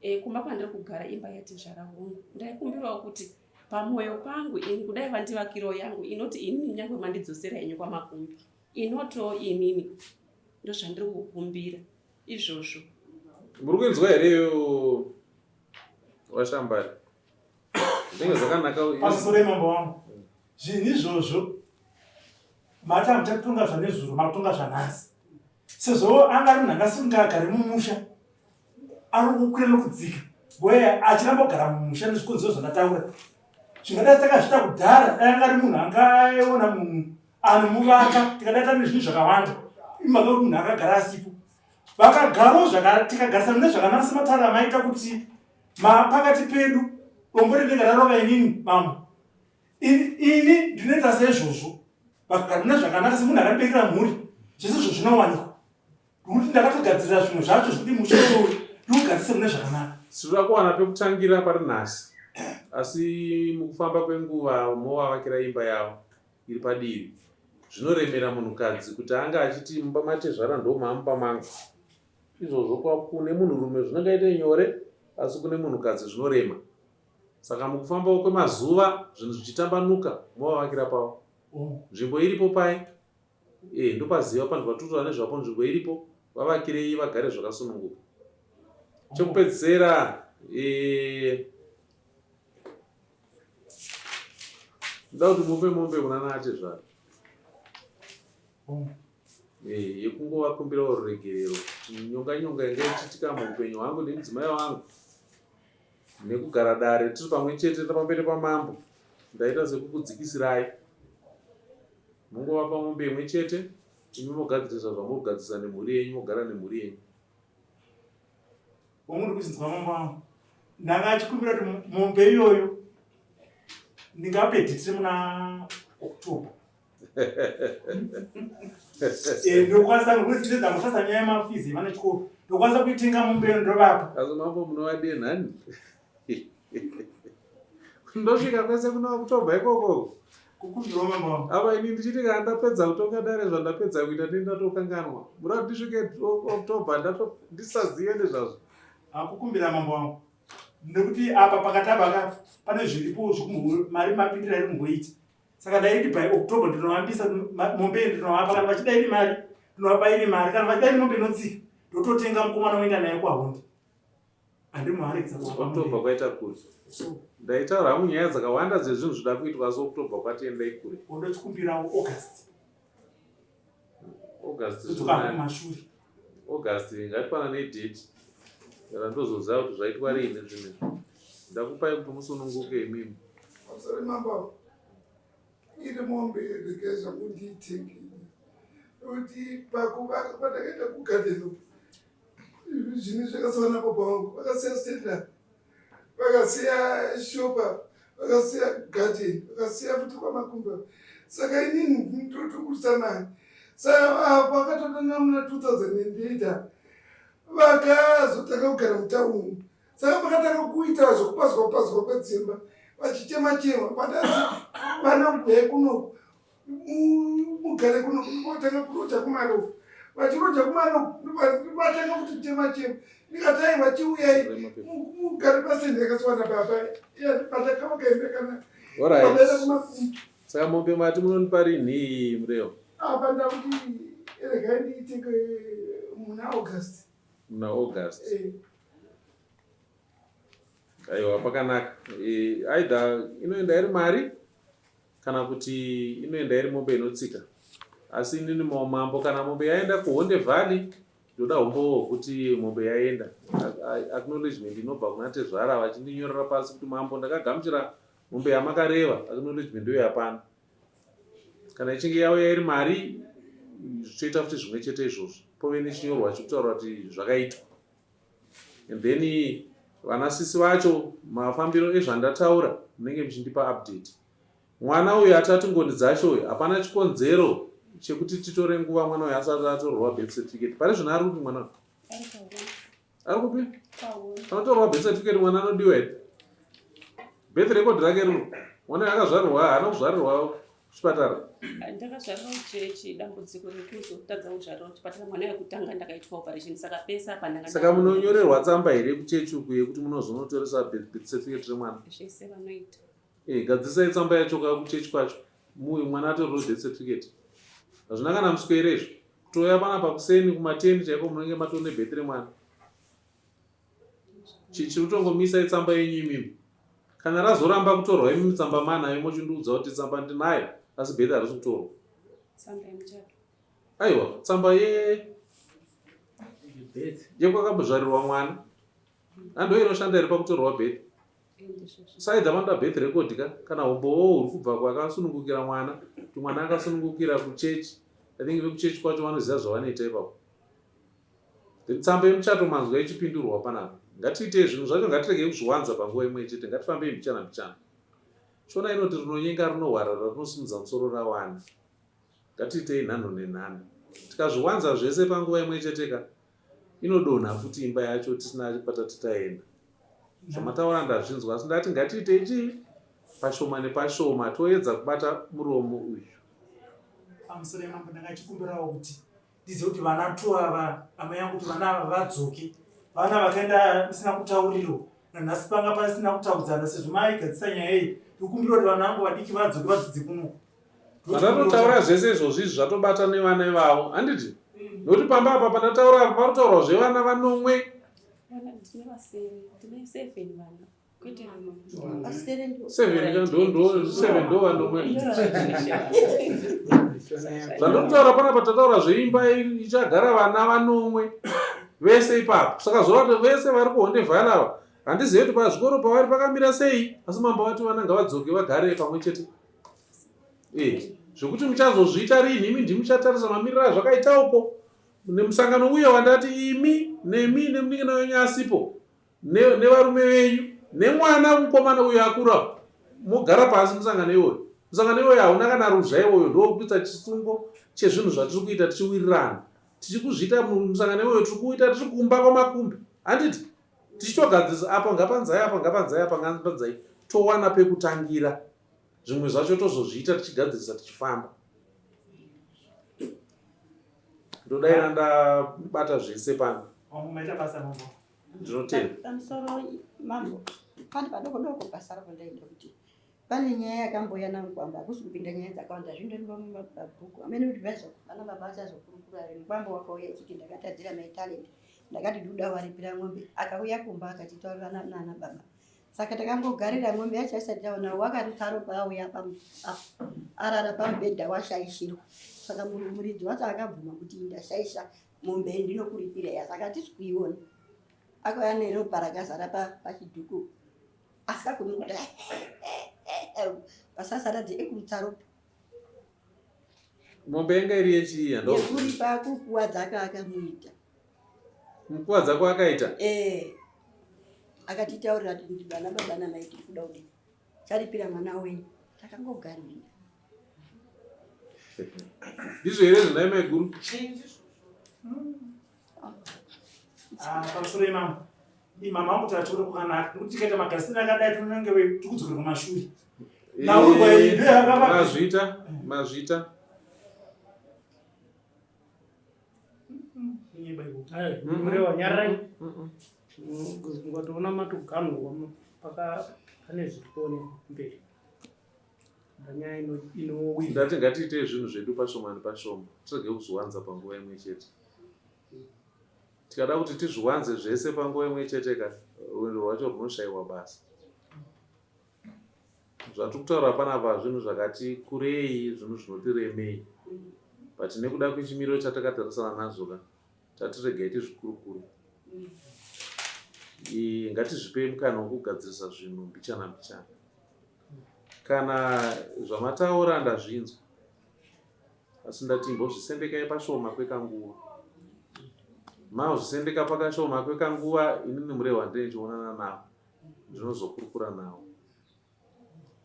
e, kumba kwandiri kugara imba yatezvara hongu ndaikumbirawo kuti pamwoyo pangu ini kudai vandivakirawo yangu inoti inini nyangwe mandidzosera henyu kwamakumbi inotowo inini ndozvandiri kukumbira izvozvo. Muri kuinzwa here iyo washambari? Zvinenge zvakanaka. Pamusoro mambo wangu. Zvinhu izvozvo mati hamuchatonga zvanezuro makutonga zvanhasi. Sezvo anga ari munhu angasunga agare mumusha ari kukwira nokudzika wee achiramba kugara mumusha nezvikonzero zvandataura zvingadai takazviita kudhara dai anga ari munhu angaiona munhu anomuvaka tikadai tane zvinhu zvakawanda imhaka kuti munhu akagara asipo vakagarawo tikagarisana nezvakanaka sematare amaita kuti pakati pedu dombo rinenge rarova inini mambo ini ndinoita seizvozvo vakagara mune zvakanaka semunhu akandibekera mhuri zvese izvo zvinowanikwa nokuti ndakatogadzirira zvimwe zvacho zvekuti mushe uyu ndiugadzise mune zvakanaka. Tinoda kuwana pekutangira pari nhasi asi mukufamba kwenguva movavakira imba yavo iri padivi. Zvinoremera munhukadzi kuti ange achiti mumba matezvara ndomamumba mangu. Izvozvo kune munhurume zvinongaite nyore asi kune munhukadzi zvinorema. Saka mukufambawo kwemazuva zvinhu zvichitambanuka movavakira pavo. Nzvimbo iripo pai Eh, ndopaziva panhu patiri nezvapo nzvimbo iripo vavakirei vagare zvakasununguka. Chekupedzisira eh, ndoda kuti mupe mombe kuna naatezvara eh, yekungovakumbirawo ruregerero nyonga nyonga inge ichiitika muupenyu hwangu nemudzimai wangu nekugara dare tiri pamwe chete pamberi pamambo ndaita sekukudzikisirai Mongovapa mombe imwe chete imi mogadzirisa zvamuri kugadzirisa nemhuri yenyu mogara nemhuri yenyu. Wamuri kuzinzwa mambo wangu. Ndanga achikumbira kuti mombe iyoyo ndingape dhiti muna October. Eh, ndokwanisa kuti ndamutasa nyaya yemafizi evana chikoro ndokwanisa kuitenga mombe iyo ndovapa. Asi mambo munovadenhani? Ndosvika kwese kuna October ikoko. Kukumbirawo mambo wangu. Apa ini ndichiti kana ndapedza kutonga dare zvandapedza kuita ndini ndatokanganwa. Muda kuti ndisvike October ndato ndisazive nezvazvo. Akukumbira mambo wangu. Nekuti apa pakati apa ka pane zviripo zvekumbo mari mapindira iri kumboita. Saka ndaiti by October ndinovambisa mombe ndinovapa kana vachida iri mari ndinovapa iri mari kana vachida iri mombe inotsika ndototenga mukomana woenda naye kwaHondi. October kwaita kure. Ndaitaura hangu nyaya dzakawanda dzezvinhu zvida kuitwa asi October kwati endai kure. Ndochikumbirawo August. August kumashure. August ngatipanane date. Kana ndozoziva kuti zvaitwa riini zvinhu izvi. Ndakupai kuti musununguke imimi. Sorry mambo. Iri mombe regai zvangu ndiitenge. Kuti pakuvaka kwatakaita kugadheni zvinhu zvakasiwa nababa vangu vakasiya stenda vakasiya shopa vakasiya garden vakasiya futi kwamakumba saka inini ndotokurisa mari saka apo akatotanga muna 2008 vakazotanga kugara mutauni saka vakatanga kuita zvekupazwa pazwa kwedzimba vachichema chema vandazi vana huyai kunoku mugare kuno vatanga kuroja kumarofu vachiroja kumarofu vatanga kuti chema chema ndikati aiwa chiuyai mugare pasende yakasiwa nababa patakavakaenda kana saka mombe mati munonipa rinhi murewo apa ndakuti regai ndiite muna august muna august eh. Aiwa pakanaka. Eh, either inoenda iri mari kana kuti inoenda iri mombe inotsika. Asi inini mambo kana mombe yaenda kuHonde Valley ndoda humbowo hwekuti mombe yaenda. Acknowledgement inobva kuna tezvara vachindinyorera pasi kuti mambo ndakagamuchira mombe yamakareva. Acknowledgement ndiyo yapano. Kana ichinge yauya iri mari zvichoita futi zvimwe chete izvozvo. Pove nechinyorwa chikutaura kuti zvakaitwa. And then vana sisi vacho mafambiro ezvandataura munenge muchindipa update. Mwana uyu atati ngoni dzacho uyu hapana chikonzero chekuti titore nguva mwana uyu asati atorwa birth certificate. Pari zvino ari kupi mwana uyu? Ari kupi? Anotorwa birth certificate mwana anodiwa here? Birth record rake rino. Mwana uyu akazvarirwa haana kuzvarirwa kuchipatara. Ndakazvarirwa kuchechi dambudziko rekuzotadza kuzvarirwa kuchipatara mwana wekutanga ndakaitwa operation saka pese apa ndanga Saka munonyorerwa tsamba here kuchechi uku yekuti munozonotoresa birth certificate remwana? Zvese vanoita. Eh, gadzisai tsamba yacho ka kuchechi kwacho. Muuyu mwana atorerwe birth certificate. Hazvina kana muswere izvo. Kutouya panapa kuseni kumateni chaiko munenge matone birth remwana. Chiri kutongomisa itsamba yenyu imimi. Kana razoramba kutorwa imimi tsamba manayo mochindiudza kuti tsamba ndinayo asi birth harisi kutorwa. Tsamba yemuchato. Aiwa, tsamba ye yekwakambozvarirwa mwana. Ando inoshanda here pakutorwa birth? Saidha vanoda birth record ka kana umbowo huri kubva kwakasunungukira mwana kuti mwana akasunungukira kuchechi. I think vekuchechi kwacho vanoziva zvavanoita ipapo. Then tsamba yemuchato manzwa ichipindurwa panapa. Ngatiitei zvinhu zvacho ngatiregei kuzviwanza panguva imwe chete ngatifambei mbichana mbichana. Shona inoti rinonyenga rinohwarara rinosimudza musoro rawana. Ngatiitei nhanho nenhanho. Tikazviwanza zvese panguva imwe chete ka inodonha futi imba yacho tisina kwatati taenda. Zvamataura ndazvinzwa asi ndati ngatiitei chii pashoma nepashoma toedza kubata muromo uyu. Pamusoro yamambo ndangachikumbirawo kuti ndizive kuti vana two ava amai yangu kuti vana ava vadzoke vana vakaenda isina kutaurirwa nanhasi panga pasina kutaudzana sezvo maigadzisa nyaya iyi ndikumbira kuti vana vangu vadiki vadzoke vadzidze kuno Zvandatotaura zvese izvozvi izvi zvatobata nevana ivavo handiti nokuti pamba apa pandataura apa parutaurwa zvevana vanomwe Vana ndine vasere, ndine seven vana. Kwete vamwe. Seven ka ndo ndo seven ndo vanomwe. Zvandokutaura panapa tataura zveimba ichagara vana vanomwe vese ipapo. Saka zvoreva kuti vese vari kuHonde Valley ava handizive kuti pazvikoro pavari pakamira sei asi mambo vati vana ngavadzoke vagare pamwe chete. Eh, zvekuti muchazozviita rini imi ndimi muchatarisa mamiriro azvakaita uko nemusangano uye wandati imi nemi nemunin'ina wenyu asipo nevarume venyu nemwana mukomana uyo akura mogara pasi musangano iwoyo musangano iwoyo hauna kana ruzha iwoyo ndokuita chisungo chezvinhu zvatiri kuita tichiwirirana tichikuzviita musangano iwoyo tiri kuita tiri kumba kwamakumbi handiti tichitogadzirisa apa ngapanzai apa ngapanzai apa ngapanzai towana pekutangira zvimwe zvacho tozozviita tichigadzirisa tichifamba ndodaira ndabata zvese pano ndinotenda pamusoro mambo pane padoko doko pasara pandaida kuti pane nyaya yakambouya namukwambo hakusi kupinda nyaya dzakawanda zvindoriva mumabhuku amene kuti vaizo vana baba vachazokurukura rini mukwambo wakauya achiti ndakatadzira mai talent ndakati ndoda waripira mombe akauya kumba akatitaurira nana baba saka takangogarira mombe yacho asati taona wakarutsa ropa auya arara pamubhedha washaishirwa saka muridzi wacho akabvuma kuti ndashaisha mombe ndinokuripira ya saka hatisi kuiona akauya neropa rakazara pachidhuku asi kakumi kuti pasasaradzi ekurutsa ropa mombe yanga iri yechii yekuripa kukuwadza akamuita Mukuwadza kwaakaita? Eh. Akatitaurira kuti vana baba namai tiri kuda kudii? Charipira mwana wenyu. Takangogarira. Ndizvo here zvinai maiguru? Ah, pamusoro imama. Imama wangu tachikoro kwakanaka. Nekuti tikaita magarisiro akadai tinonge tiri kudzokera kumashure. Naurwa iyi ndiyo yakava. Mazvita, mazvita. Murewa nyararai. Ngatoona matoganhurwa pane zviri kuonekwa kumberi. Nyaya inowira. Ndati ngatiitei zvinhu zvedu pashoma nepashoma tirege kuzviwanza panguva imwe chete. Tikada kuti tizviwanze zvese panguva imwe chete ka rwendo rwacho runoshaiwa basa. Zvatiri kutaura panapa zvinhu zvakati kurei, zvinhu zvinoti remei but nekuda kwechimiro chatakatarisana nazvo ka tati regai tizvikurukure. Ngatizvipei mukana wekugadzirisa zvinhu mbichana mbichana. Kana zvamataura ndazvinzwa asi ndati imbozvisendekai pashoma kwekanguva. Mazvisendeka pakashoma kwekanguva inini Murehwa ndinenge ndichionana navo. ndinozokurukura nawo.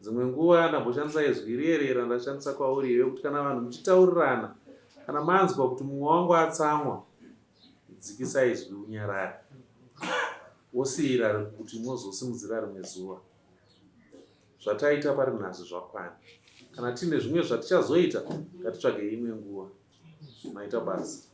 Dzimwe nguva ndamboshandisa izwi riye randashandisa kwauri iwe kuti kana vanhu muchitaurirana, kana manzwa kuti mumwe wangu atsamwa, dzikisa izwi unyarare. Wosiira kuti mozosimudzira rimwe zuva. Zvataita pari nhasi zvakwana. Kana tiine zvimwe zvatichazoita, ngatitsvagei imwe nguva. Maita basa.